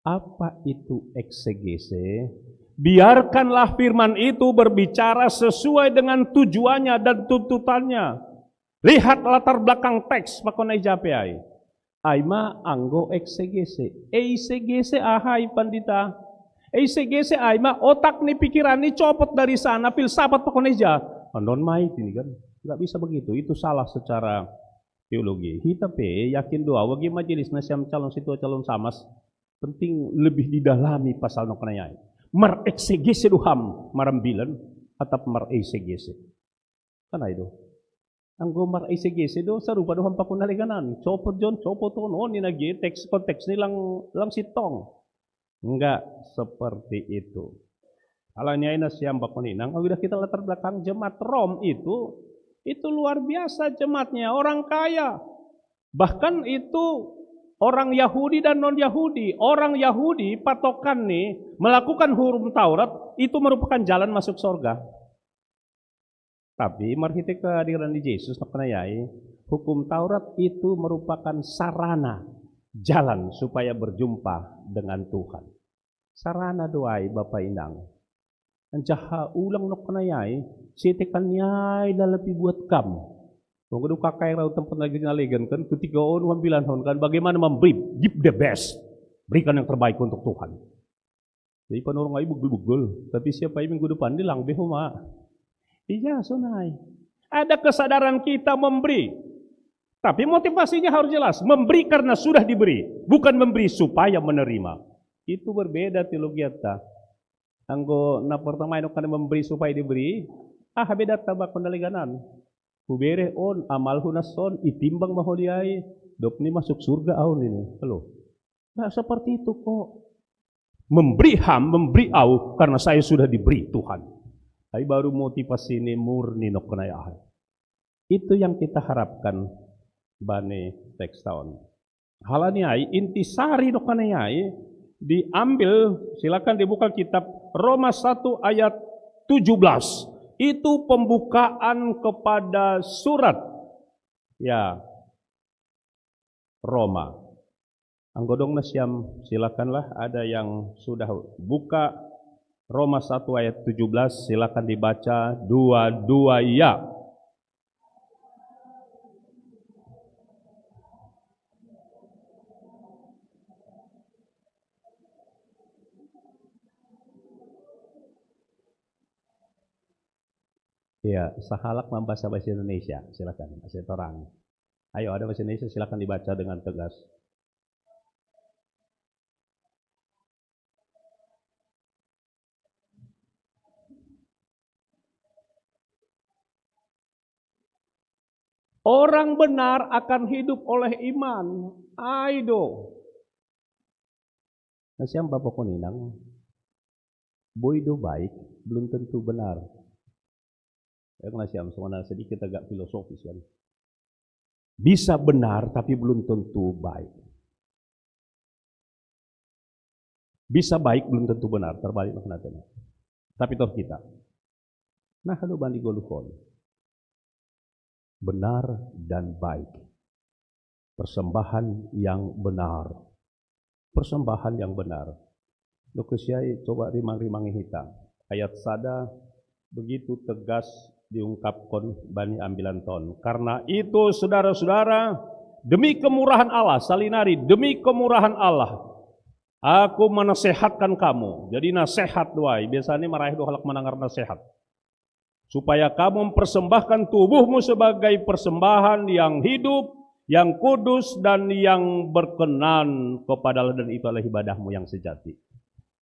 Apa itu eksegese? Biarkanlah firman itu berbicara sesuai dengan tujuannya dan tuntutannya. Lihat latar belakang teks pakon ai jape ai. Ai ma anggo eksegese. Eisegese ahai pandita. Eisegese ai ma otak ni pikiran ni copot dari sana filsafat pakon eja. Andon mai tini kan. Nggak bisa begitu. Itu salah secara teologi. Hita pe yakin doa wagi majelis nasiam calon situa calon samas. Penting lebih didalami pasal no kanayai. Mar eksegese doham marambilan atap mar eisegese. Kan ai do. Anggo mar eisegese do sarupa do hampakun na leganan. Copot jon, copot on, on ni nage teks konteks ni lang lang sitong. Enggak seperti itu. Alani ai nasiam bapak inang, kalau kita latar belakang jemaat Rom itu, itu luar biasa jemaatnya, orang kaya. Bahkan itu orang Yahudi dan non-Yahudi. Orang Yahudi patokan nih melakukan hukum Taurat itu merupakan jalan masuk surga. Tapi marhite kehadiran di Yesus naknayai, hukum Taurat itu merupakan sarana jalan supaya berjumpa dengan Tuhan. Sarana doai Bapak Inang. Anjaha ulang naknayai, setekan niai lalapi buat kam. Wong kedu kakai rau tempat lagi nalegan kan, ketika on wambilan hon kan, bagaimana memberi, give the best. Berikan yang terbaik untuk Tuhan. Jadi panorong ai bugul-bugul, tapi siapa ai minggu depan di lang behoma. Iya, sonai. Ada kesadaran kita memberi. Tapi motivasinya harus jelas. Memberi karena sudah diberi. Bukan memberi supaya menerima. Itu berbeda teologiata. Anggo na pertama ino kan memberi supaya diberi. Ah, beda tabak pendaliganan. Hubere on, amal hunas on, itimbang maholiai. Dop ni masuk surga aun ini. Halo. Nggak seperti itu kok. Memberi ham, memberi au karena saya sudah diberi Tuhan. Ai baru motivasi ini murni no kenayaan. Itu yang kita harapkan bani teks tahun. Halani ai intisari no kenayai diambil, silakan dibuka kitab Roma satu ayat tujuh belas. Itu pembukaan kepada surat ya Roma. Anggo dong nasiam, silakanlah ada yang sudah buka Roma satu ayat tujuh belas, silakan dibaca dua-dua ya. Ya, sahalak membahasa bahasa Indonesia, silakan. Saya terang. Ayo, ada bahasa Indonesia, silakan dibaca dengan tegas. Orang benar akan hidup oleh iman. Aido. Nah, siapa pokoknya nang? Boy do baik, belum tentu benar. Ya, kena siam, sebenarnya sedikit agak filosofis kan. Bisa benar, tapi belum tentu baik. Bisa baik, belum tentu benar. Terbalik maknanya. Tapi toh kita. Nah, kalau bandi goluhon. Benar dan baik. Persembahan yang benar. Persembahan yang benar. Lukusiai, coba rimang-rimangi hita. Ayat sada begitu tegas diungkapkan bani ambilan ton. Karena itu, saudara-saudara, demi kemurahan Allah, salinari, demi kemurahan Allah, aku menasehatkan kamu. Jadi nasehat doai. Biasanya maraih doh halak mendengar nasehat. Supaya kamu mempersembahkan tubuhmu sebagai persembahan yang hidup, yang kudus, dan yang berkenan kepada Allah, dan itu adalah ibadahmu yang sejati.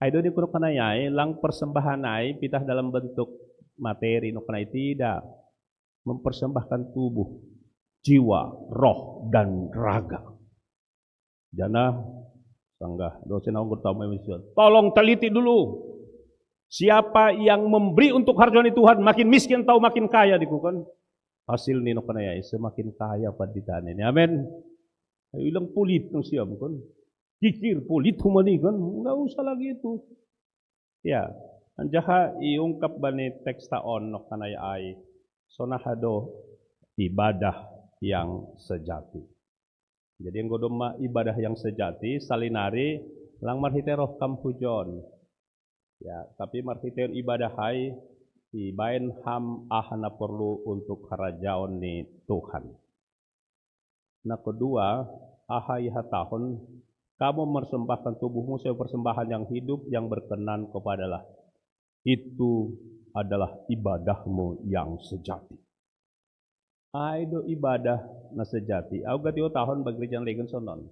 Aido ni kuno kanai ai, lang persembahan ai, pitah dalam bentuk materi no kanai tidak. Mempersembahkan tubuh, jiwa, roh, dan raga. Jana, sanggah, dosen anggota main miskin. Tolong teliti dulu. Siapa yang memberi untuk harjani Tuhan, makin miskin atau makin kaya, diku kan. Hasil ni no kanai ai, semakin kaya pandita ni. Amin. Ilang pulit no siam kan. Kikir pulit humani kan. Enggak usah lagi itu. Ya, anjaha iungkap bani teks taon no kanai ai. Sona hado ibadah yang sejati. Jadi, anggo domma ibadah yang sejati, salinari lang marhite roh kam hujon. Ya, tapi marhite ibadah ai, ibaen ham aha na porlu untuk harajaon ni Tuhan. Na kedua, aha ihatahon, kamu mempersembahkan tubuhmu sebagai persembahan yang hidup, yang berkenan kepada Allah. Itu adalah ibadahmu yang sejati. Ai do ibadah na sejati. Au gati o tahun bagi gereja legen sonon.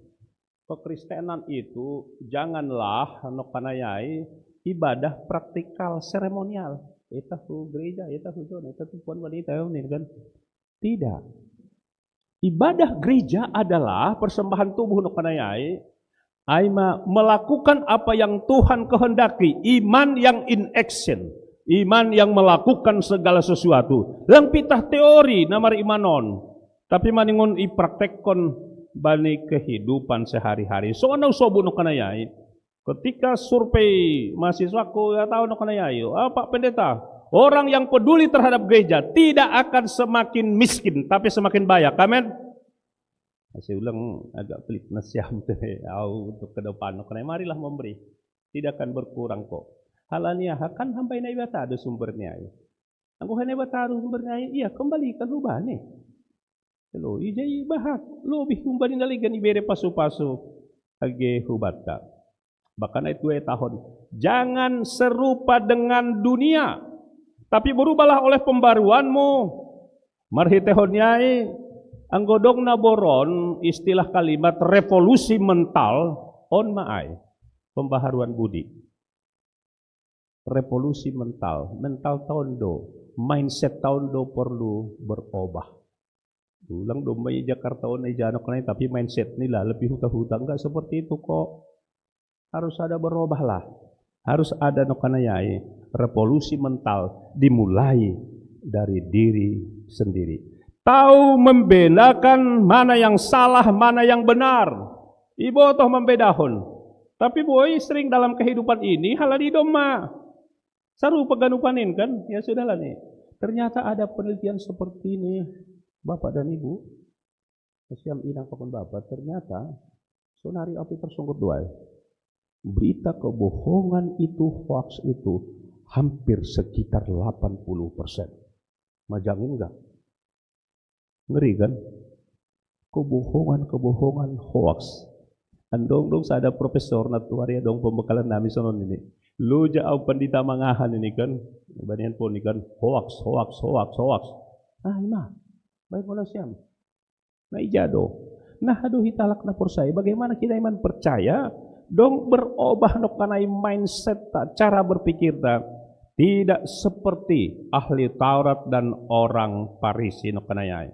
Kekristenan itu janganlah nokanayai ibadah praktikal seremonial. Ita hu gereja, ita hu zona, ita tu puan wanita ini kan. Tidak. Ibadah gereja adalah persembahan tubuh nokanayai. Aima melakukan apa yang Tuhan kehendaki, iman yang in action, iman yang melakukan segala sesuatu. Lang pitah teori na marimanon, tapi maningon ipraktekkon bani kehidupan sehari-hari. So anau sobu nokanayai. Ketika survei mahasiswaku ya tahu nokanayai, ah, Pak Pendeta, orang yang peduli terhadap gereja tidak akan semakin miskin, tapi semakin banyak. Amin. Masih ulang agak pelit nasiam tu. Au untuk ke depan, kena marilah memberi. Tidak akan berkurang kok. Halania akan sampai naik bata ada sumbernya. Anggo hene bata ada sumbernya, iya kembalikan hubani. Lo ija ibahat, lebih humbani naligan ibere pasu-pasu age hubatta. Bahkan itu tahun. Jangan serupa dengan dunia, tapi berubahlah oleh pembaruanmu. Marhitehon niai, anggo dong na boron istilah kalimat revolusi mental, on ma ai, pembaharuan budi. Revolusi mental, mental tondo, mindset tondo perlu berubah. Ulang domba i Jakarta on i janok nai, tapi mindset nila lebih huta-huta. Enggak seperti itu kok. Harus ada berubahlah. Harus ada nokanayai. Revolusi mental dimulai dari diri sendiri. Tahu membedakan mana yang salah, mana yang benar. Ibotoh membedahon. Tapi boy sering dalam kehidupan ini halani domma. Sarupa ganupanin kan? Ya sudahlah nih. Ternyata ada penelitian seperti ini, Bapak dan Ibu. Siam inang pakon Bapak, ternyata sonari api tersungkut doai. Berita kebohongan itu, hoax itu, Hampir sekitar delapan puluh persen. Majangin nggak? Ngeri kan? Kebohongan-kebohongan hoax. Andong dong sada profesor na tuari dong pembekalan nami sonon ini. Lu ja au pandita mangahan ini kan. Banian pun ini kan hoax, hoax, hoax, hoax. Ah, ima. Baik, mana siam? Nah, ijado. Nah, aduh, hitalak na percaya. Bagaimana kita iman percaya? Dong berubah no kanai mindset ta, cara berpikir ta. Tidak seperti ahli Taurat dan orang Parisi no kanai ai.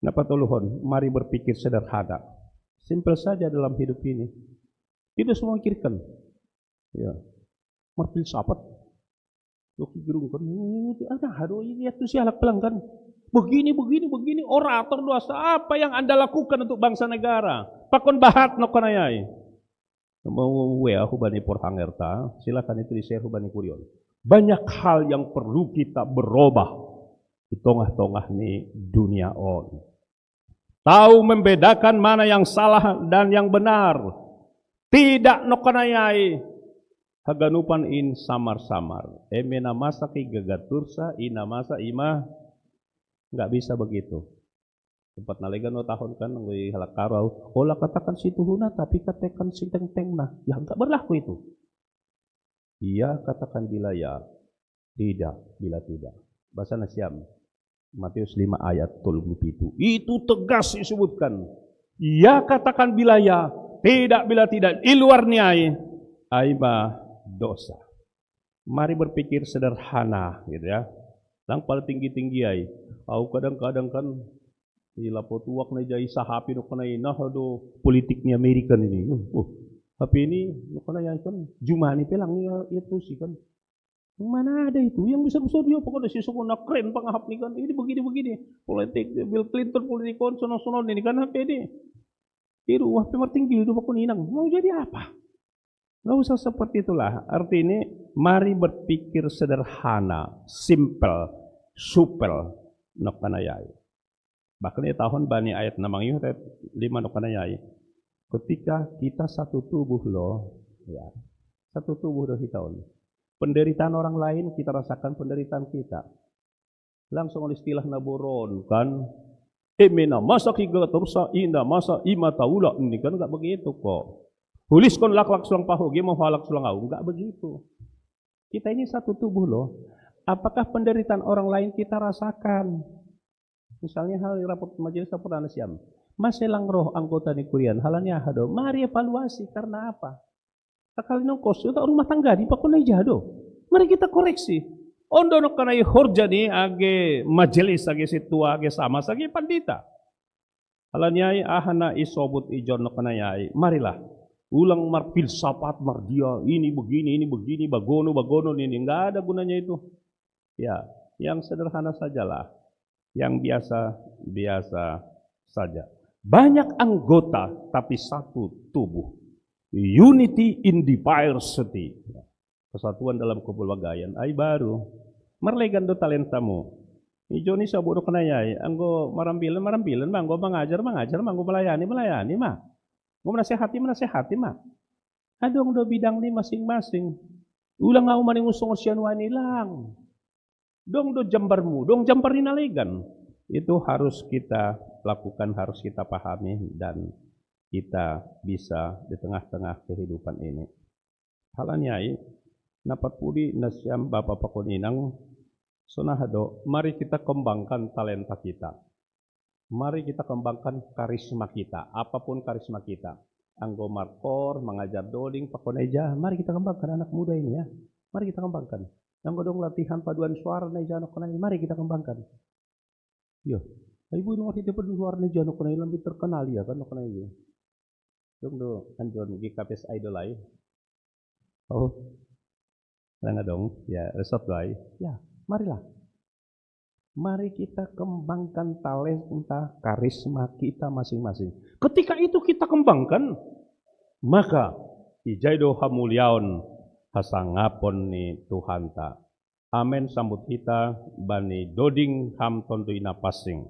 Napa toluhon? Mari berpikir sederhana. Simpel saja dalam hidup ini. Tidak semua pikirkan. Ya. Marfilsafat. Loki gerung kan. Ada, aduh, ini tuh si anak pelanggan. Begini, begini, begini. Orator dosa apa yang Anda lakukan untuk bangsa negara? Pakon bahat no kanai ai. Mau we aku bani porhanger ta. Silakan itu di-share aku bani kurion. Banyak hal yang perlu kita berubah di tengah-tengah ni dunia on. Tahu membedakan mana yang salah dan yang benar. Tidak no kanai ai. Haganupan in samar-samar. Eme na masa ki gagatursa, ina masa ima nggak bisa begitu. Tempat nalegan no tahun kan, ngui halak karau. Ola katakan situhuna, tapi katakan sinteng-tengna. Ya, nggak berlaku itu. Iya katakan bila ya, tidak bila tidak. Bahasa na siam. Matius lima ayat tolu puluh pitu. Itu tegas disebutkan. Iya katakan bila ya, tidak bila tidak. Di luar ni ai, ai ma dosa. Mari berpikir sederhana, gitu ya. Lang paling tinggi-tinggi ai. Au kadang-kadang kan, di lapot uak na jai sahapi no kanai, nah, aduh, politik ni Amerika ini. Oh, tapi ini no kanai ai kan, jumani pelang ya, itu sih kan. Mana ada itu? Yang besar-besar dia pokoknya si sokona keren pangahap ni kan. Ini begini-begini. Politik Bill Clinton, politik kon, sono-sono ini kan, apa ini? Iru, wah, pe martinggi itu pokoknya inang. Mau jadi apa? Nggak usah seperti itulah. Arti ini, mari berpikir sederhana, simple, supel, no kanai ai. Bahkan ya tahun bani ayat na mangihu ayat lima no kanai ai. Ketika kita satu tubuh loh, ya. Satu tubuh loh kita on. Penderitaan orang lain kita rasakan penderitaan kita. Langsung oleh istilah na boron kan. Eme na masa ki gagatursa, ina masa ima taula ini kan, nggak begitu kok. Huliskon laklak sulang pahu, gi mau halak sulang au, nggak begitu. Kita ini satu tubuh loh. Apakah penderitaan orang lain kita rasakan? Misalnya hal rapot majelis laporan siam. Maselang roh anggota ni kurian, halanya hado. Mari evaluasi, karena apa? Takali nongkos, itu rumah tangga di pakon ai jado. Mari kita koreksi. Ondo no kanai horja ni age majelis, age situa, age sama, age pandita. Halani ai aha na isobut ijon no kanai ai. Marilah. Ulang marfilsafat, mardia, ini begini, ini begini, bagono, bagono, ini. Nggak ada gunanya itu. Ya, yang sederhana sajalah. Yang biasa-biasa saja. Banyak anggota, tapi satu tubuh. Unity in diversity. Persatuan dalam kepelbagaian. Ai baru. Marlegan do talentamu. Ijo ni sabu do kanai ai. Anggo marambilan, marambilan ma. Anggo mangajar, mangajar ma. Anggo melayani, melayani ma. Anggo menasehati, menasehati ma. Adong do bidang ni masing-masing. Ulang au maningus songon sianuan ilang. Dong do jambarmu, dong jambar ni nalegan. Itu harus kita lakukan, harus kita pahami, dan kita bisa di tengah-tengah kehidupan ini. Halani ai, na patpudi nasiam bapa pakon inang, sonaha do, mari kita kembangkan talenta kita. Mari kita kembangkan karisma kita, apapun karisma kita. Anggo markor, mangajar doding, pakon eja, mari kita kembangkan anak muda ini ya. Mari kita kembangkan. Anggo dong latihan paduan suara na eja no kanai, mari kita kembangkan. Iya. Ai boi dong arti paduan suara na eja no kanai, lebih terkenal ya kan no kanai. Dong do anjon G K P S Idol ai. Oh. Langa dong, ya, resort do ai. Ya, marilah. Mari kita kembangkan talenta, karisma kita masing-masing. Ketika itu kita kembangkan, maka ijai do hamuliaon hasangapon ni Tuhanta. Amen, sambut hita bani doding ham tontu ina passing.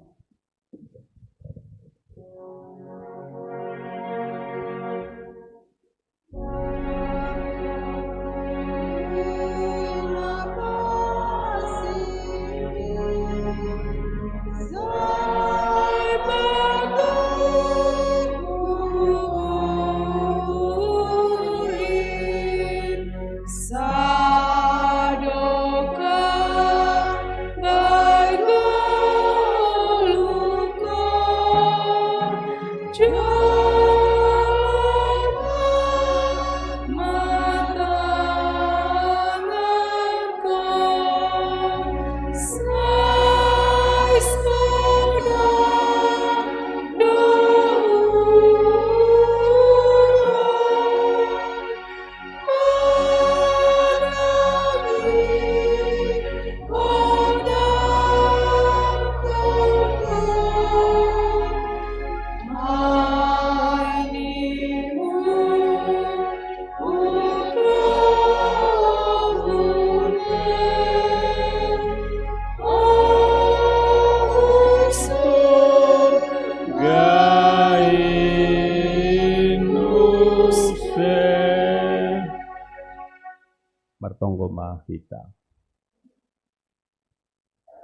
Martonggo ma hita.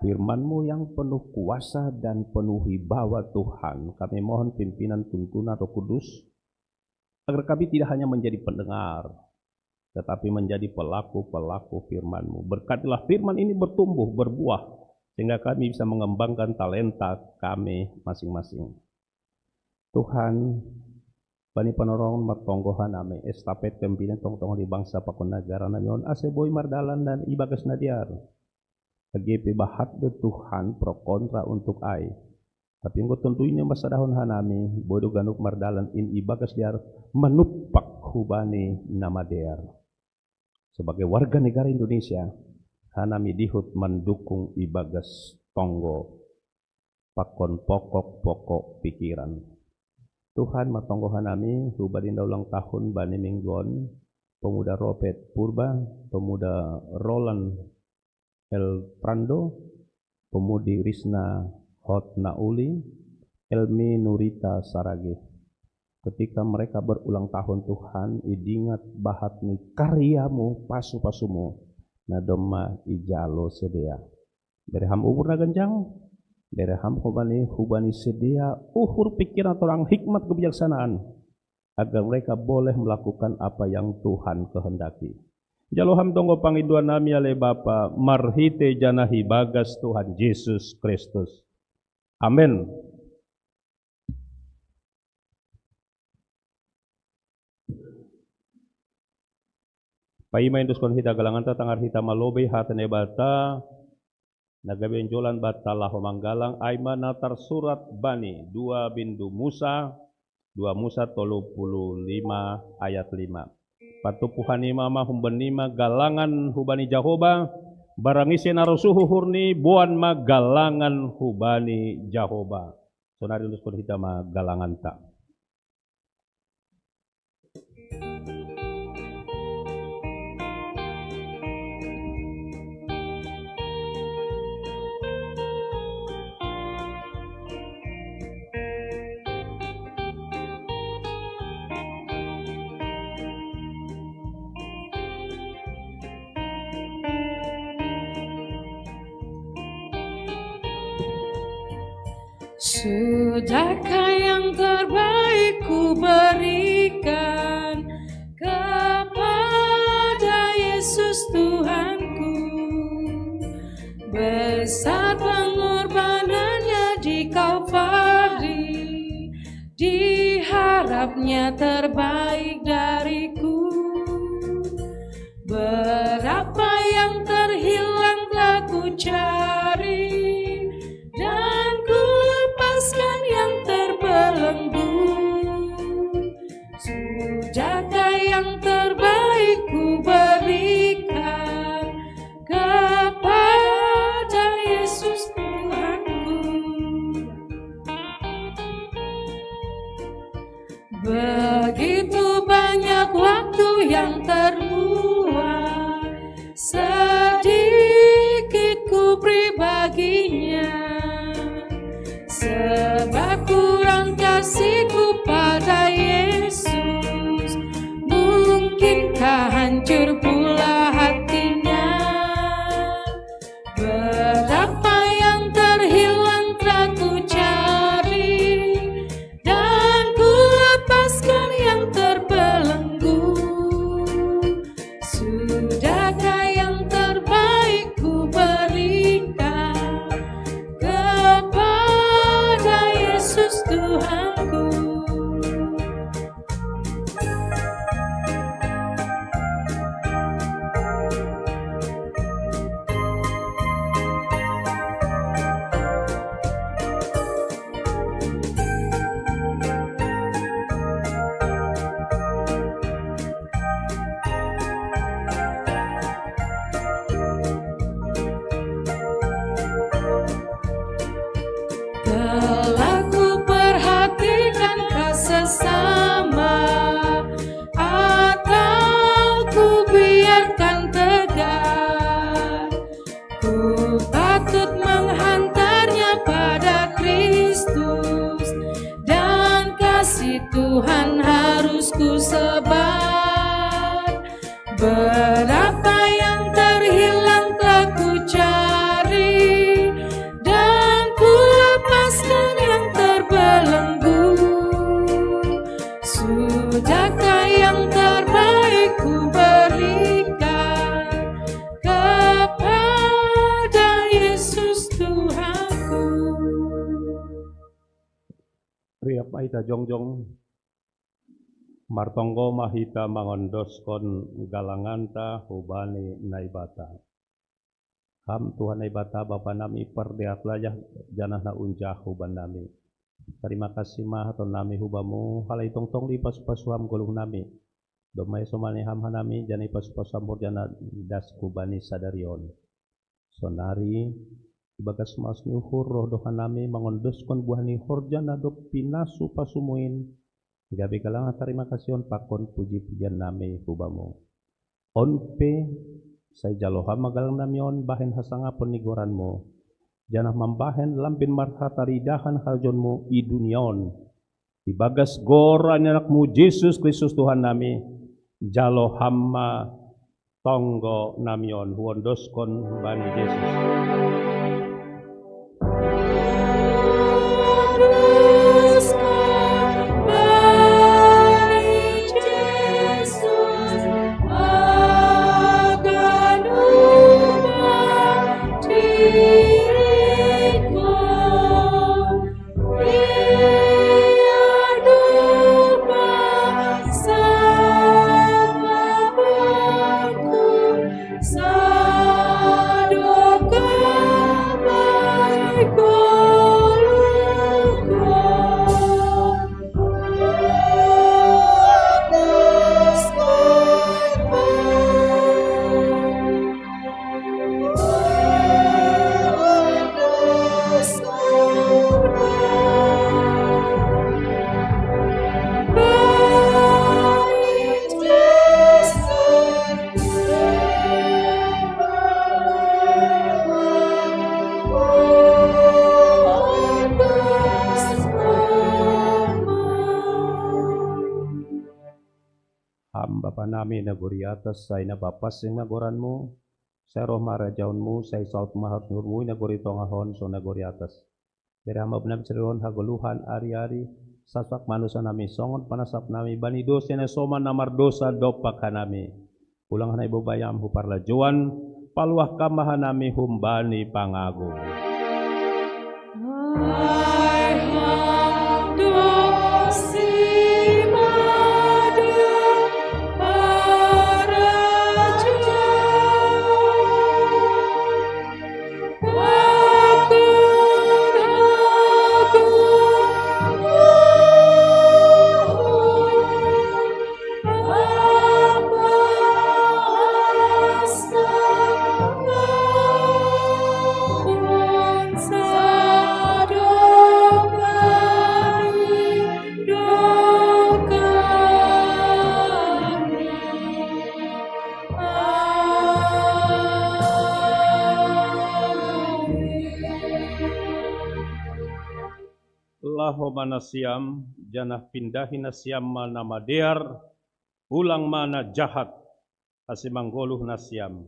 Firman-Mu yang penuh kuasa dan penuh wibawa, Tuhan. Kami mohon pimpinan tuntunan Roh Kudus, agar kami tidak hanya menjadi pendengar, tetapi menjadi pelaku-pelaku firman-Mu. Berkatilah firman ini bertumbuh, berbuah, sehingga kami bisa mengembangkan talenta kami masing-masing. Tuhan, bani panorang martonggo hanami, estafet kepemimpinan tongtong di bangsa pakon negara nami on, asa boi mardalan dan ibagas na dear. Age pe bahat do Tuhan pro kontra untuk ai. Tapi anggo tontu i na masadahon hanami, boi do ganup mardalan in ibagas dear manumpak hubani na madear. Sebagai warga negara Indonesia, hanami dihut mandukung ibagas tonggo pakon pokok-pokok pikiran. Tuhan, martonggo hanami, hubani na ulang tahun bani minggu on, pemuda Robert Purba, pemuda Roland El Prando, pemudi Risna Hotnauli, Elmi Nurita Saragih. Ketika mereka berulang tahun, Tuhan, idingat bahat ni karya-Mu, pasu-pasu-Mu, na domma ijalo sidea. Bere Ham umur na ganjang, bere Ham hubani, hubani sidea uhur pikiran, torang, hikmat, kebijaksanaan, agar mereka boleh melakukan apa yang Tuhan kehendaki. Jalo Ham tonggo pangindoan nami ale Bapa, marhite janah ibagas Tuhan Jesus Kristus. Amen. Paima endoskon hita galanganta, tangar hita ma lobei hata ni Naibata, na gabe onjolan banta laho manggalang, ai ma na tarsurat bani dua bindu Musa, dua Musa tolu puluh lima ayat lima. Patumpu hanima ma, humbenima galangan hubani Jahowa, barang ise na ro suhur ni boan ma galangan hubani Jahowa. Sonari endoskon hita ma galanganta. Sudahkah yang terbaik ku berikan kepada Yesus Tuhanku? Besar pengorbanannya di Kalvari, diharapnya terbaik dariku. Berapa yang terhilang telah ku cari, dan ku lepaskan yang terbelenggu. Sudahkah yang terbaik ku berikan kepada Yesus Tuhanku? Begitu banyak waktu yang terbuang, sedikit ku beri baginya. Sebab kurang kasihku pada Yesus, mungkinkah hancur pula hatinya? Berapa yang terhilang telah ku cari, dan ku lepaskan yang terbelenggu. Sudahkah yang terbaik ku berikan kepada Yesus Tuhanku? Telah ku perhatikan sesama, atau ku biarkan tegar? Ku patut menghantarnya pada Kristus, dan kasih Tuhan harus ku sebar. Berapa Mai ta jongjong, martonggo ma hita mangondoskon galanganta hubani Naibata. Ham Tuhan Naibata Bapa nami, pardeatlah janah na unjah huban nami. Tarima kasih ma hatonnami hubamu, halai tongtong dipasu-pasu ham goluh nami. Domma isomani ham hanami, janah ipasu-pasu ham horja na das hubani sadari on. Sonari, ibagas maos ni uhur roh do hanami mangondoskon buah ni horja na dob pinasu-pasumu in, gabe galang tarima kasih on pakon puji-pujian nami hubamu. On pe, sai jalo ham ma galang nami on bahen hasangapon ni goranmu, janah mambahen lambin marhataridahan harajaonmu i dunia on. Ibagas goran ni anakmu Jesus Kristus Tuhan nami, jalo ham ma tonggo nami on huondoskon bani Jesus. Ham Bapa nami na gori atas, sai na papansing ma goranmu, sai roh ma harajaonmu, sai saud ma haluhurmu i na gori tongah on songon na gori atas. Bere ham Bapa nami sadari on hagoluhan ari-ari, sasap ma dosa nami songon panasap nami bani dosa na soman na mardosa dompak hanami. Ulang hanami bobai ham hu parlajouan, paluah kam ma hanami humbani pangago. Laho ma nasiam, janah pindahi nasiam ma na madear, ulang ma na jahat, ase manggoluh nasiam.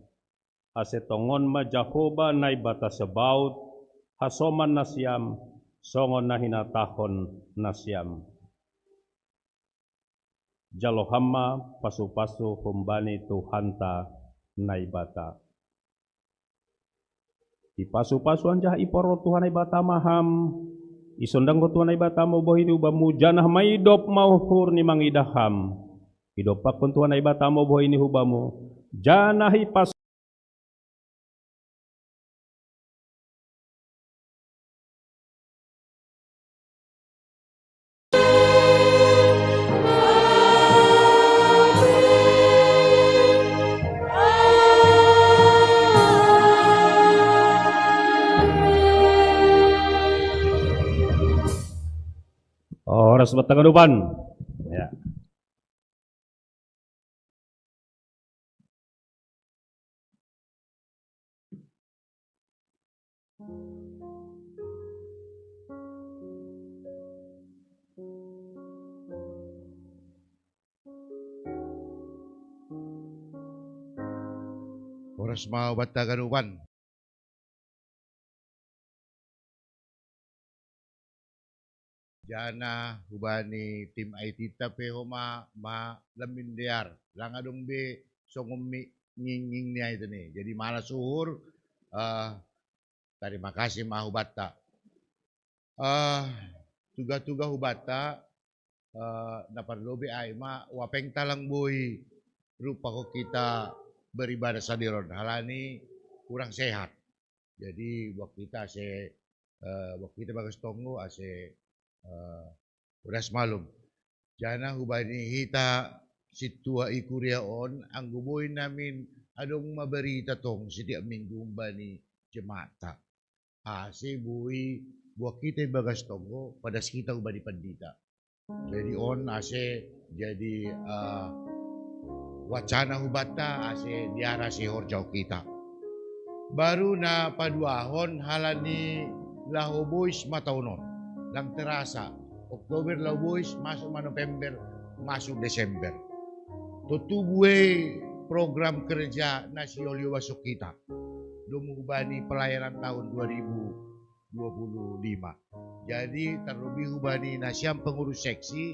Ase tongon ma Jahowa Naibata Sebaot, hasoman nasiam, songon na hinatahon nasiam. Jalo ham ma pasu-pasu humbani Tuhanta Naibata. Ipasu-pasu anjaha iporro Tuhan Naibata ma ham, isondangkon Tuhan Naibata ma bohi ni hubamu, janah maidop ma uhurni mangidah ham. Idompakkon Tuhan Naibata ma bohi ni hubamu, janah ipas Horas buat haganupan. Ya. Horas ma buat haganupan. Janah hubani tim I T ta pe homa ma lambin dear, lang adong be songon mi ngingnging ni ai tene. Jadi malas uhur, eh, tarima kasih ma hubanta. Eh, Tuga-tuga hubata, eh, na parlobi ai ma wapeng talang boi rupa ko kita beribadah sadiron halani kurang sehat. Jadi buat kita se, eh, buat kita bagas tonggo ase, eh, uras malum. Jana hubani hita situa i kuria on, anggo boi namin adong ma berita tong setiap minggu umbani jemata. Ase boi buat kita bagas tonggo padas kita hubani pandita. Jadi on ase jadi, eh, wacana hubata ase diara si horjau kita. Baru na paduahon halani laho bois ma taon on. Lang terasa, Oktober laho bois, masuk ma November, masuk Desember. Tontu buei program kerja na siolio basok kita. Domu hubani pelayanan tahun dua ribu dua puluh lima. Jadi terlebih hubani nasiam pengurus seksi,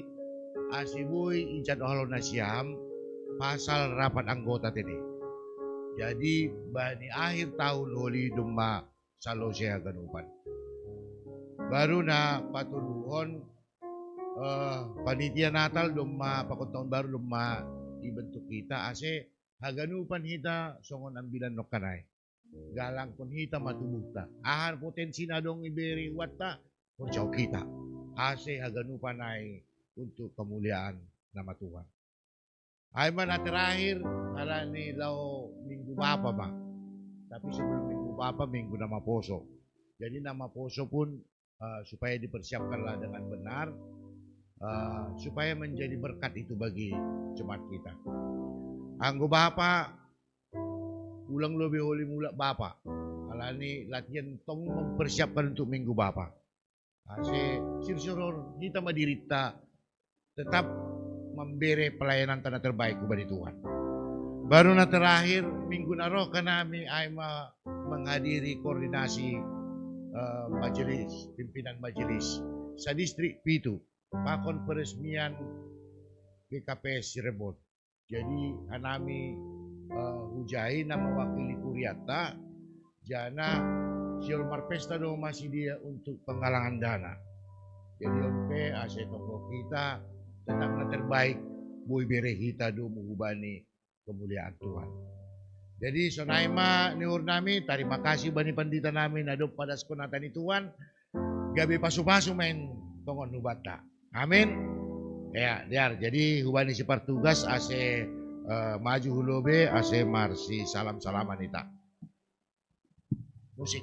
ase boi incat ohalo nasiam pasal rapat anggota tene. Jadi bani akhir tahun holi domma salose haganupan. Baru na patoluhon, eh, panitia Natal domma pakon tahun baru domma dibentuk kita ase haganupan hita songon ambilan nongkanai. Galangkon hita ma tubuhta. Aha potensi na dong ibere huatta, horjau kita. Ase haganupan ai untuk kemuliaan nama Tuhan. Ai ma na terakhir, halani lao Minggu Bapa ma. Tapi sebelum Minggu Bapa, Minggu na maposo. Jadi na maposo pun, eh, supaya dipersiapkanlah dengan benar, eh, supaya menjadi berkat itu bagi jemaat kita. Anggo Bapa, ulang lobi holi mulak Bapa. Halani latihan tong mempersiapkan untuk Minggu Bapa. Ase sirsir on hita ma dirinta tetap membere pelayanan na terbaik hubani Tuhan. Baru na terakhir, minggu na roh kan hami ai ma menghadiri koordinasi, eh, majelis, pimpinan majelis sadistrik pitu, pakon peresmian G K P S Cirebon. Jadi hanami, eh, hujai na mewakili kuriata, jana siol marpesta do masih dia untuk penggalangan dana. Jadi on pe ase tonggo kita tetap na terbaik, boi bere hita do muhubani kemuliaan Tuhan. Jadi sonai ma ni uhur nami, terima kasih bani pandita nami na dob padaskon hata ni Tuhan, gabe pasu-pasu main tongon hubanta. Amin. Ya, diar. Jadi hubani si partugas ase, eh, maju hulobe ase marsisalam-salaman hita. Musik.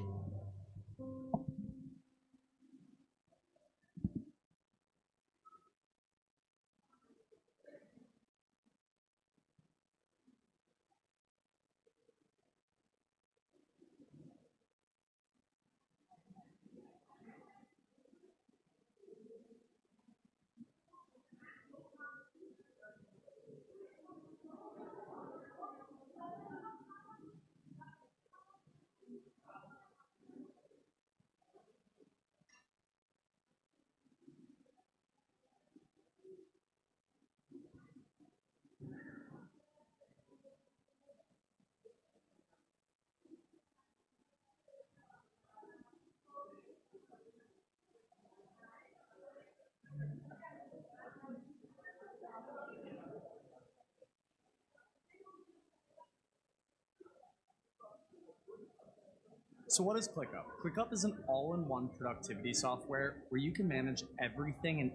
So what is ClickUp? ClickUp is an all-in-one productivity software where you can manage everything and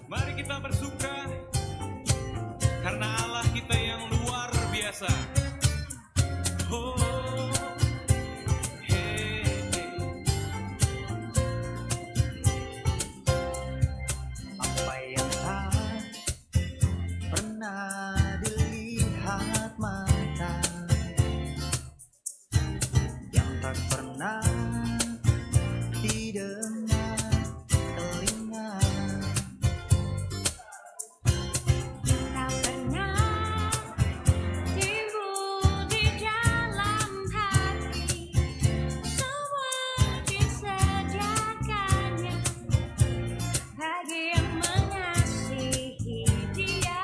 Mari kita bersuka karena Allah kita yang luar biasa. Oh, hey, hey. Apa yang tak pernah dilihat mata, yang tak pernah didengar telinga. Tak pernah timbul di dalam hati, semua disediakannya bagi yang mengasihi Dia.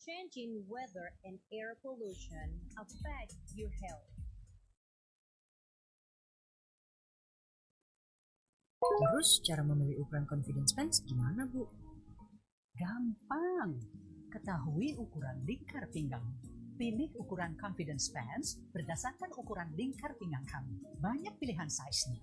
Changing weather and air pollution affect your health. Terus, cara memilih ukuran confidence pants gimana, Bu? Gampang. Ketahui ukuran lingkar pinggang. Pilih ukuran confidence pants berdasarkan ukuran lingkar pinggang kamu. Banyak pilihan size-nya.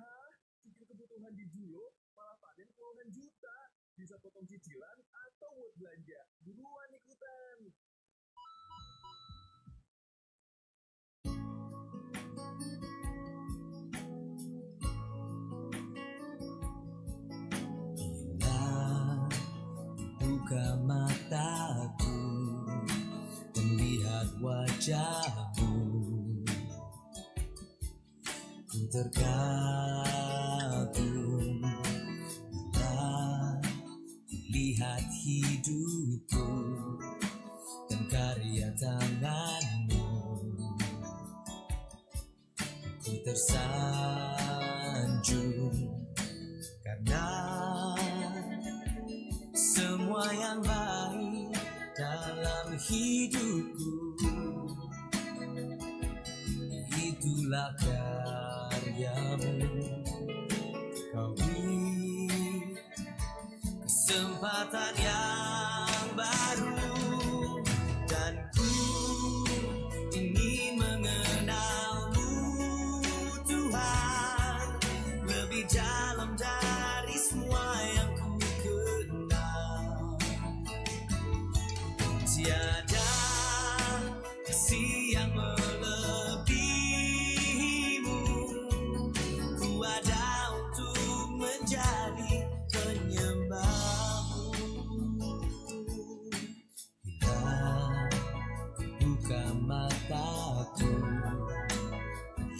Hah? Pikir kebutuhan di Zulo malah panen puluhan juta? Bisa potong cicilan atau buat belanja? Buruan ikutan! Bila buka mataku dan lihat wajahmu, ku terkagum bila lihat hidupku dan karya tanganmu. Ku tersanjung karena semua yang baik dalam hidupku, itulah karyamu. Kau beri kesempatan yang baru, dan ku ingin mengenalmu, Tuhan, lebih dalam dari semua yang ku kenal. Tiada kasih yang melebihimu. Ku ada untuk menjadi penyembahmu. Bila ku buka mataku,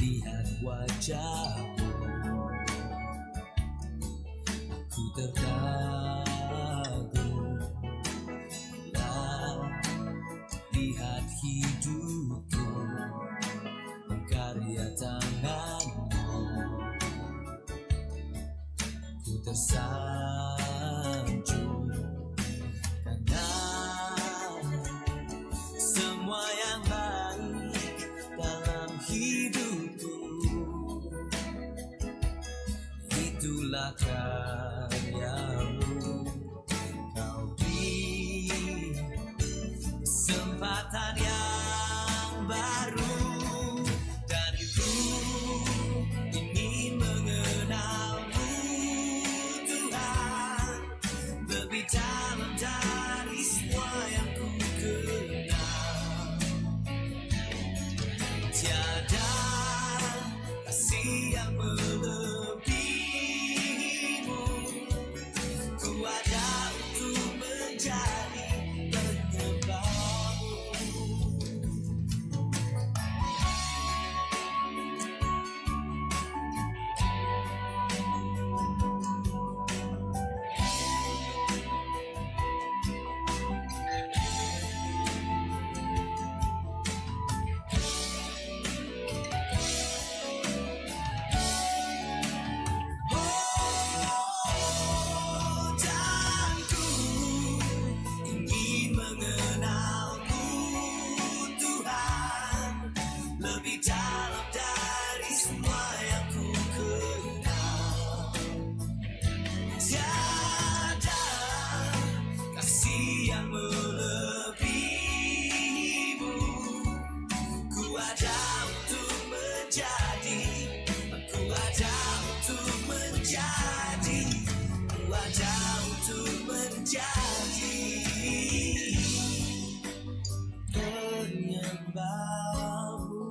lihat wajahmu, ku terkagum. Bila lihat hidupku, karya tanganmu, ku tersanjung karena semua yang baik dalam hidupku, itulah karyamu. Kau beri kesempatan yang baru, dan ku ingin mengenalmu, Tuhan, lebih dalam dari semua yang ku kenal. Tiada kasih yang melebihimu. Ku ada untuk menjadi penyembahmu. Oh, dan ku ingin mengenalmu, Tuhan, lebih dalam dari semua yang ku kenal. Tiada kasih yang melebihimu. Ku ada untuk menjadi, ku ada untuk menjadi, ku ada untuk menjadi penyembahmu.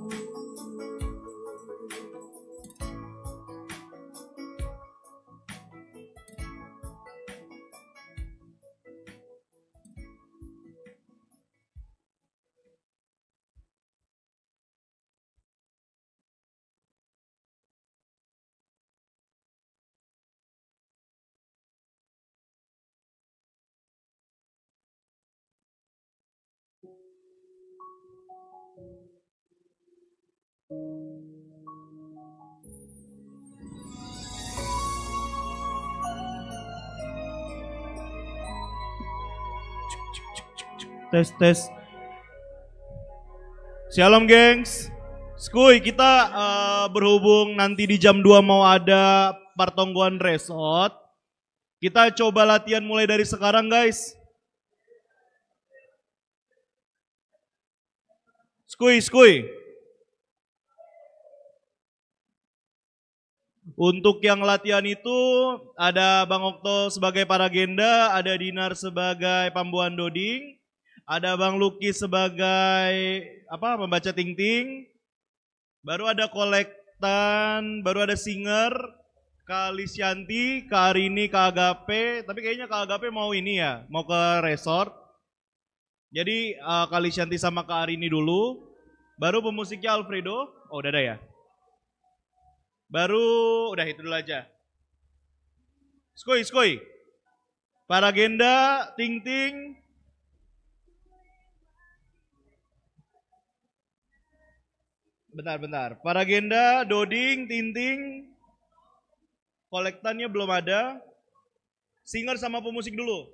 Tes, tes. Shalom, gengs. Skuy, kita eh, berhubung nanti di jam dua mau ada pertonggoan resort, kita coba latihan mulai dari sekarang, guys. Skuy, skuy. Untuk yang latihan itu ada Bang Okto sebagai paragenda, ada Dinar sebagai pambuan doding, ada Bang Lucky sebagai apa, membaca ting-ting, baru ada kolektan, baru ada singer, Kak Lisyanti, Kak Arini, Kak Agape, tapi kayaknya Kak Agape mau ini ya, mau ke resort. Jadi eh, Kak Lisyanti sama Kak Arini dulu, baru pemusiknya Alfredo. Oh, udah ada ya. Baru udah itu dulu aja. Skuy, skuy. Paragenda, ting-ting. Bentar, bentar. Paragenda, doding, ting-ting. Kolektannya belum ada. Singer sama pemusik dulu.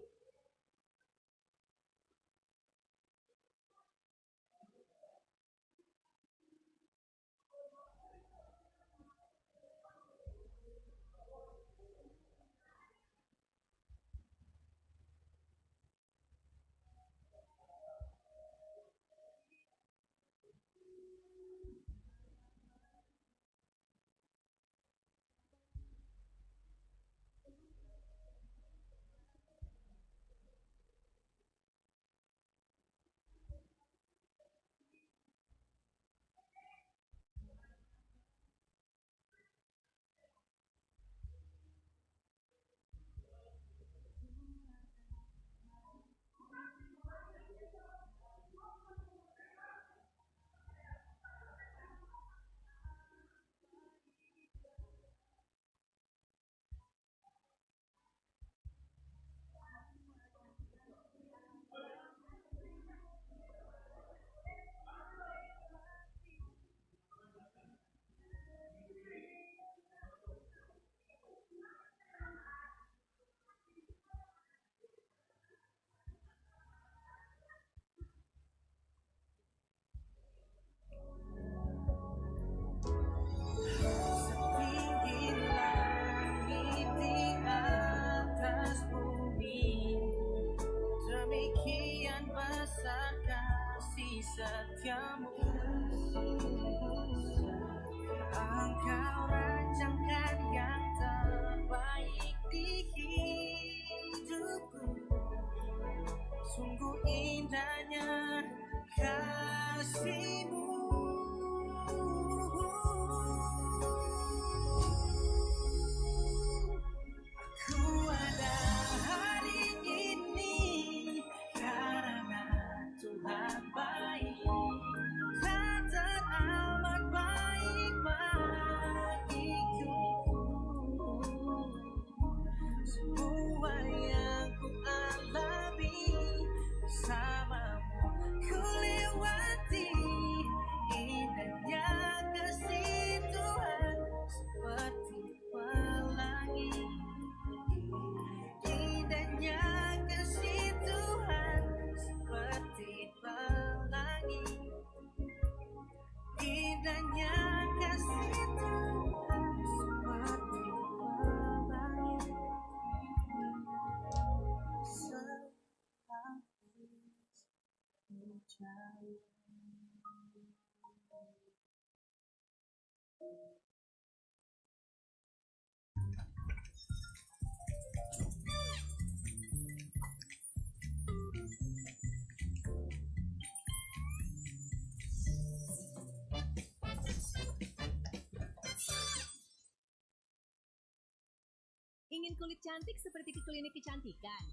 Ingin kulit cantik seperti ke klinik kecantikan?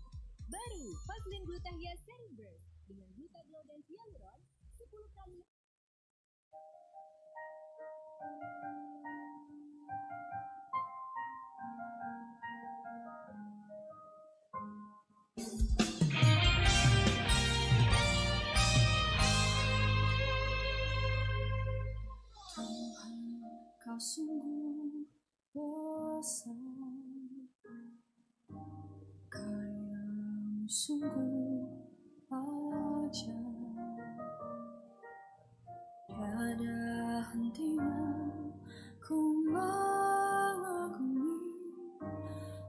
Baru, Vaseline Gluta Hias Serum Burst dengan Gluta Glow dan Hyaluron sepuluh kali. Kau sungguh besar, kayamu sungguh ajaib.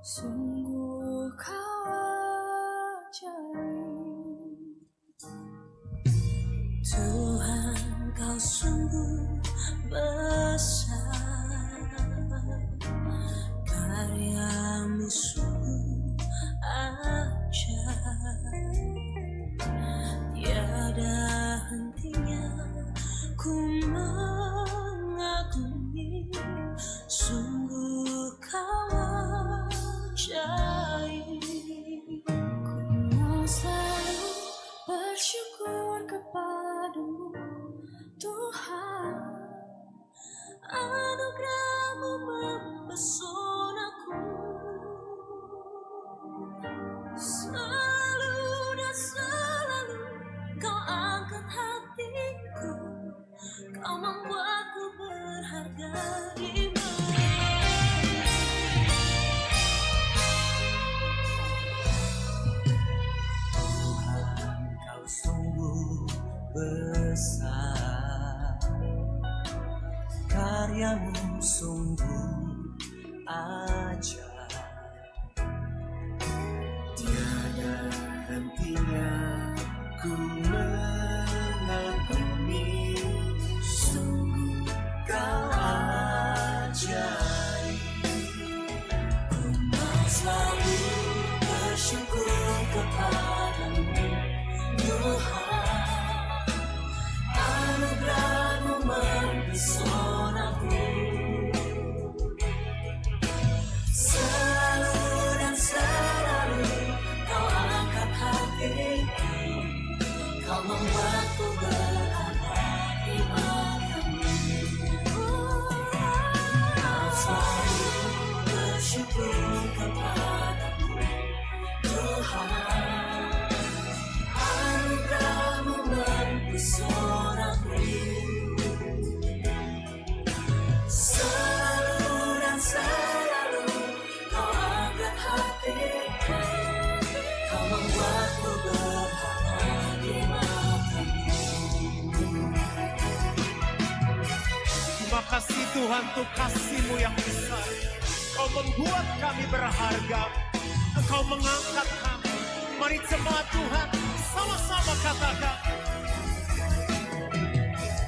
Sungguh kau ajaib. Tuhan, kau sungguh besar. Karyamu sungguh ajaib. Tiada hentinya ku mengagumi. Sungguh kau ajaib. Ku mau selalu bersyukur kepadamu, Tuhan. Anugerahmu mempesonaku. Selalu dan selalu kau angkat hatiku. Kau membuatku berharga di mata. Tuhan, kau sungguh besar. Karyamu sungguh ajaib. Tiada hentinya ku mengagumi. Sungguh kau ajaib. Ku mau selalu bersyukur kepadamu, Tuhan. Anugerahmu mempesonaku. Selalu dan selalu kau angkat hatiku. Kau membuatku berharga di matamu. Kau selalu bersyukur kepadamu, Tuhan. Anugerahmu mempesonaku. Selalu dan selalu kau angkat hatiku. Kau membuatku berharga di matamu. Terima kasih, Tuhan, untuk kasih-Mu yang besar. Kau membuat kami berharga. Engkau mengangkat kami. Mari, jemaat Tuhan, sama-sama katakan.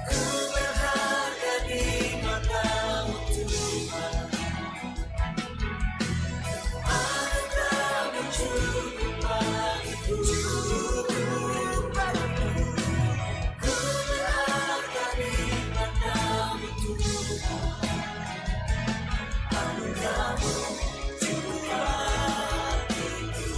Ku berharga di matamu, Tuhan. Anugerahmu cukup bagiku. Ku berharga di matamu, Tuhan. Anugerahmu cukup bagiku.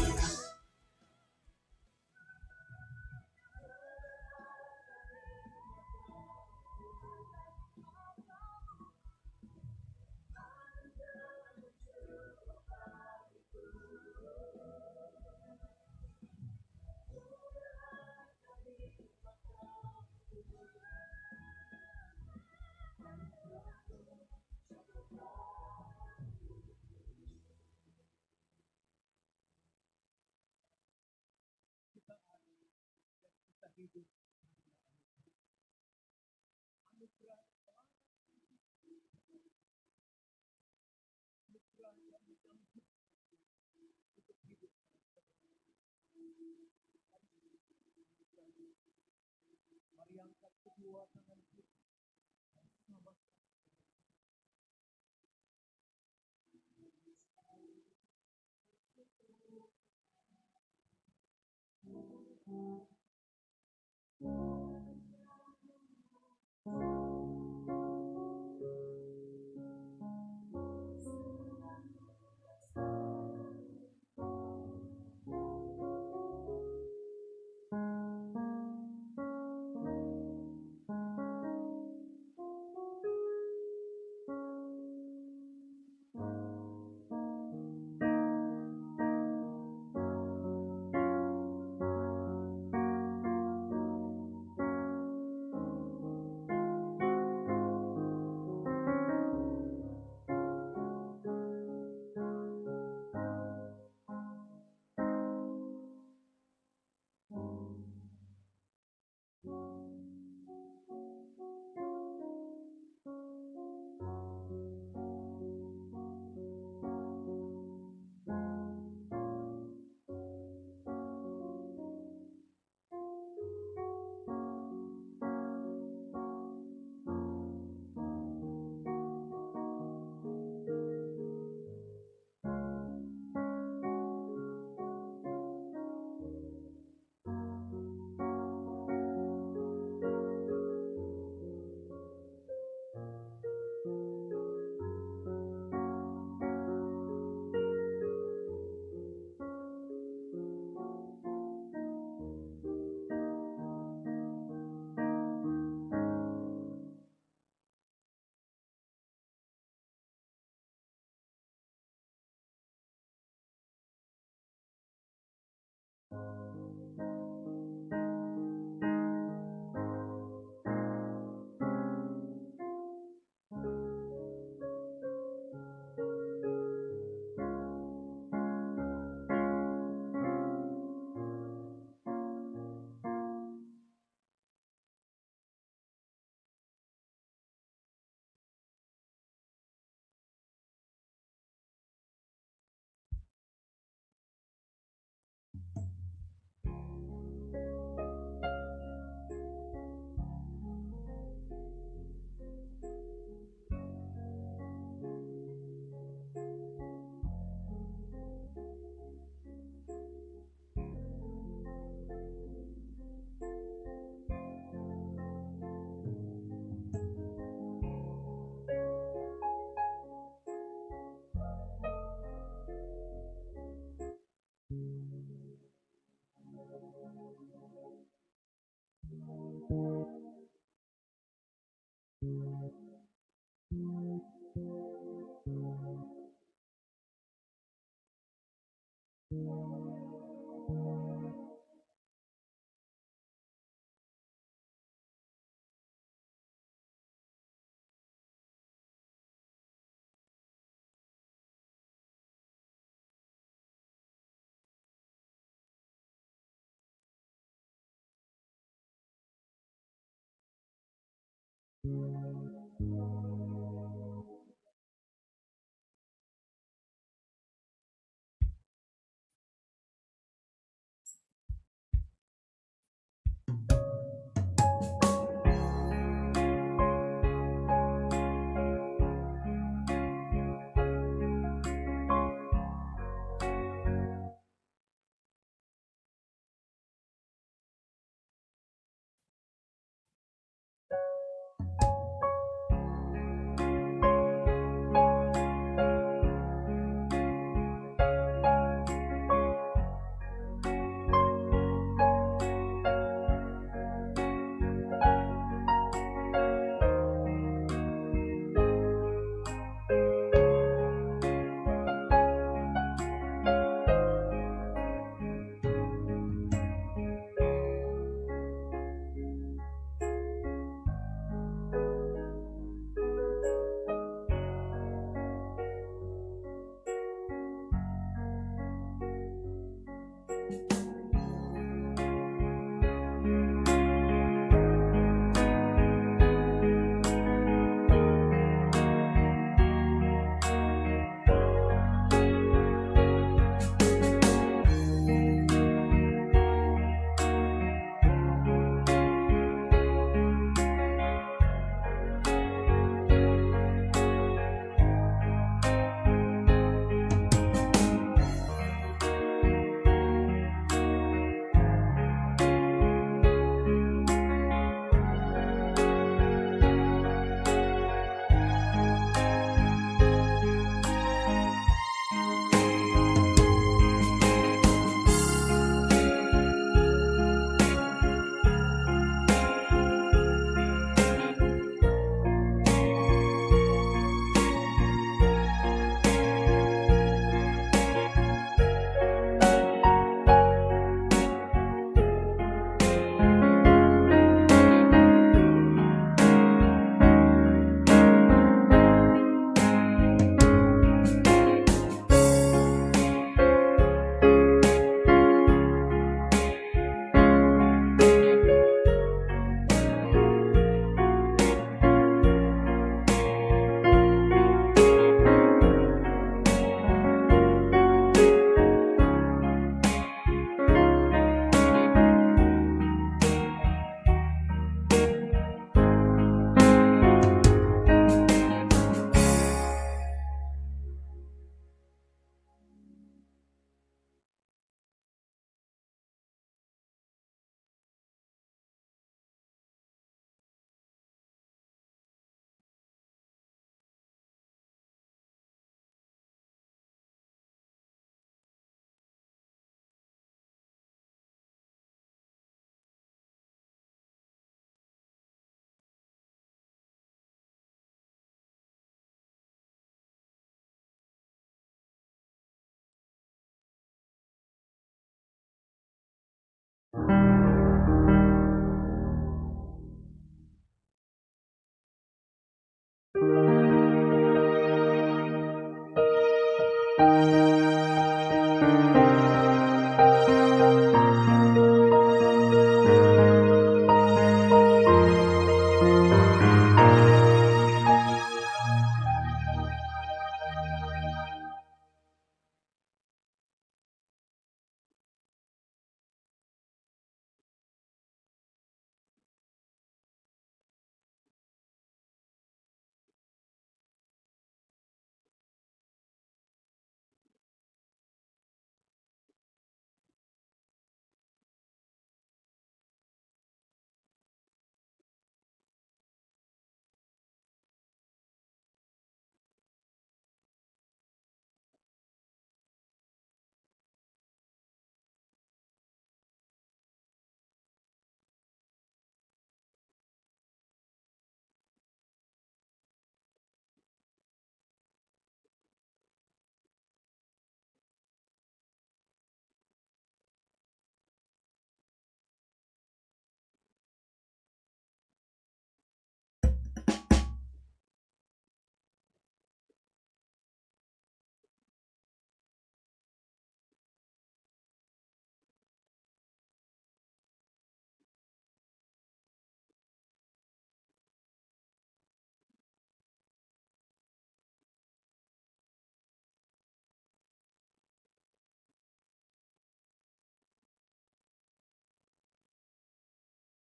Kita ada dan kita hidup. Anugerah, anugerah yang kita untuk hidup. Mari angkat kedua tangan kita.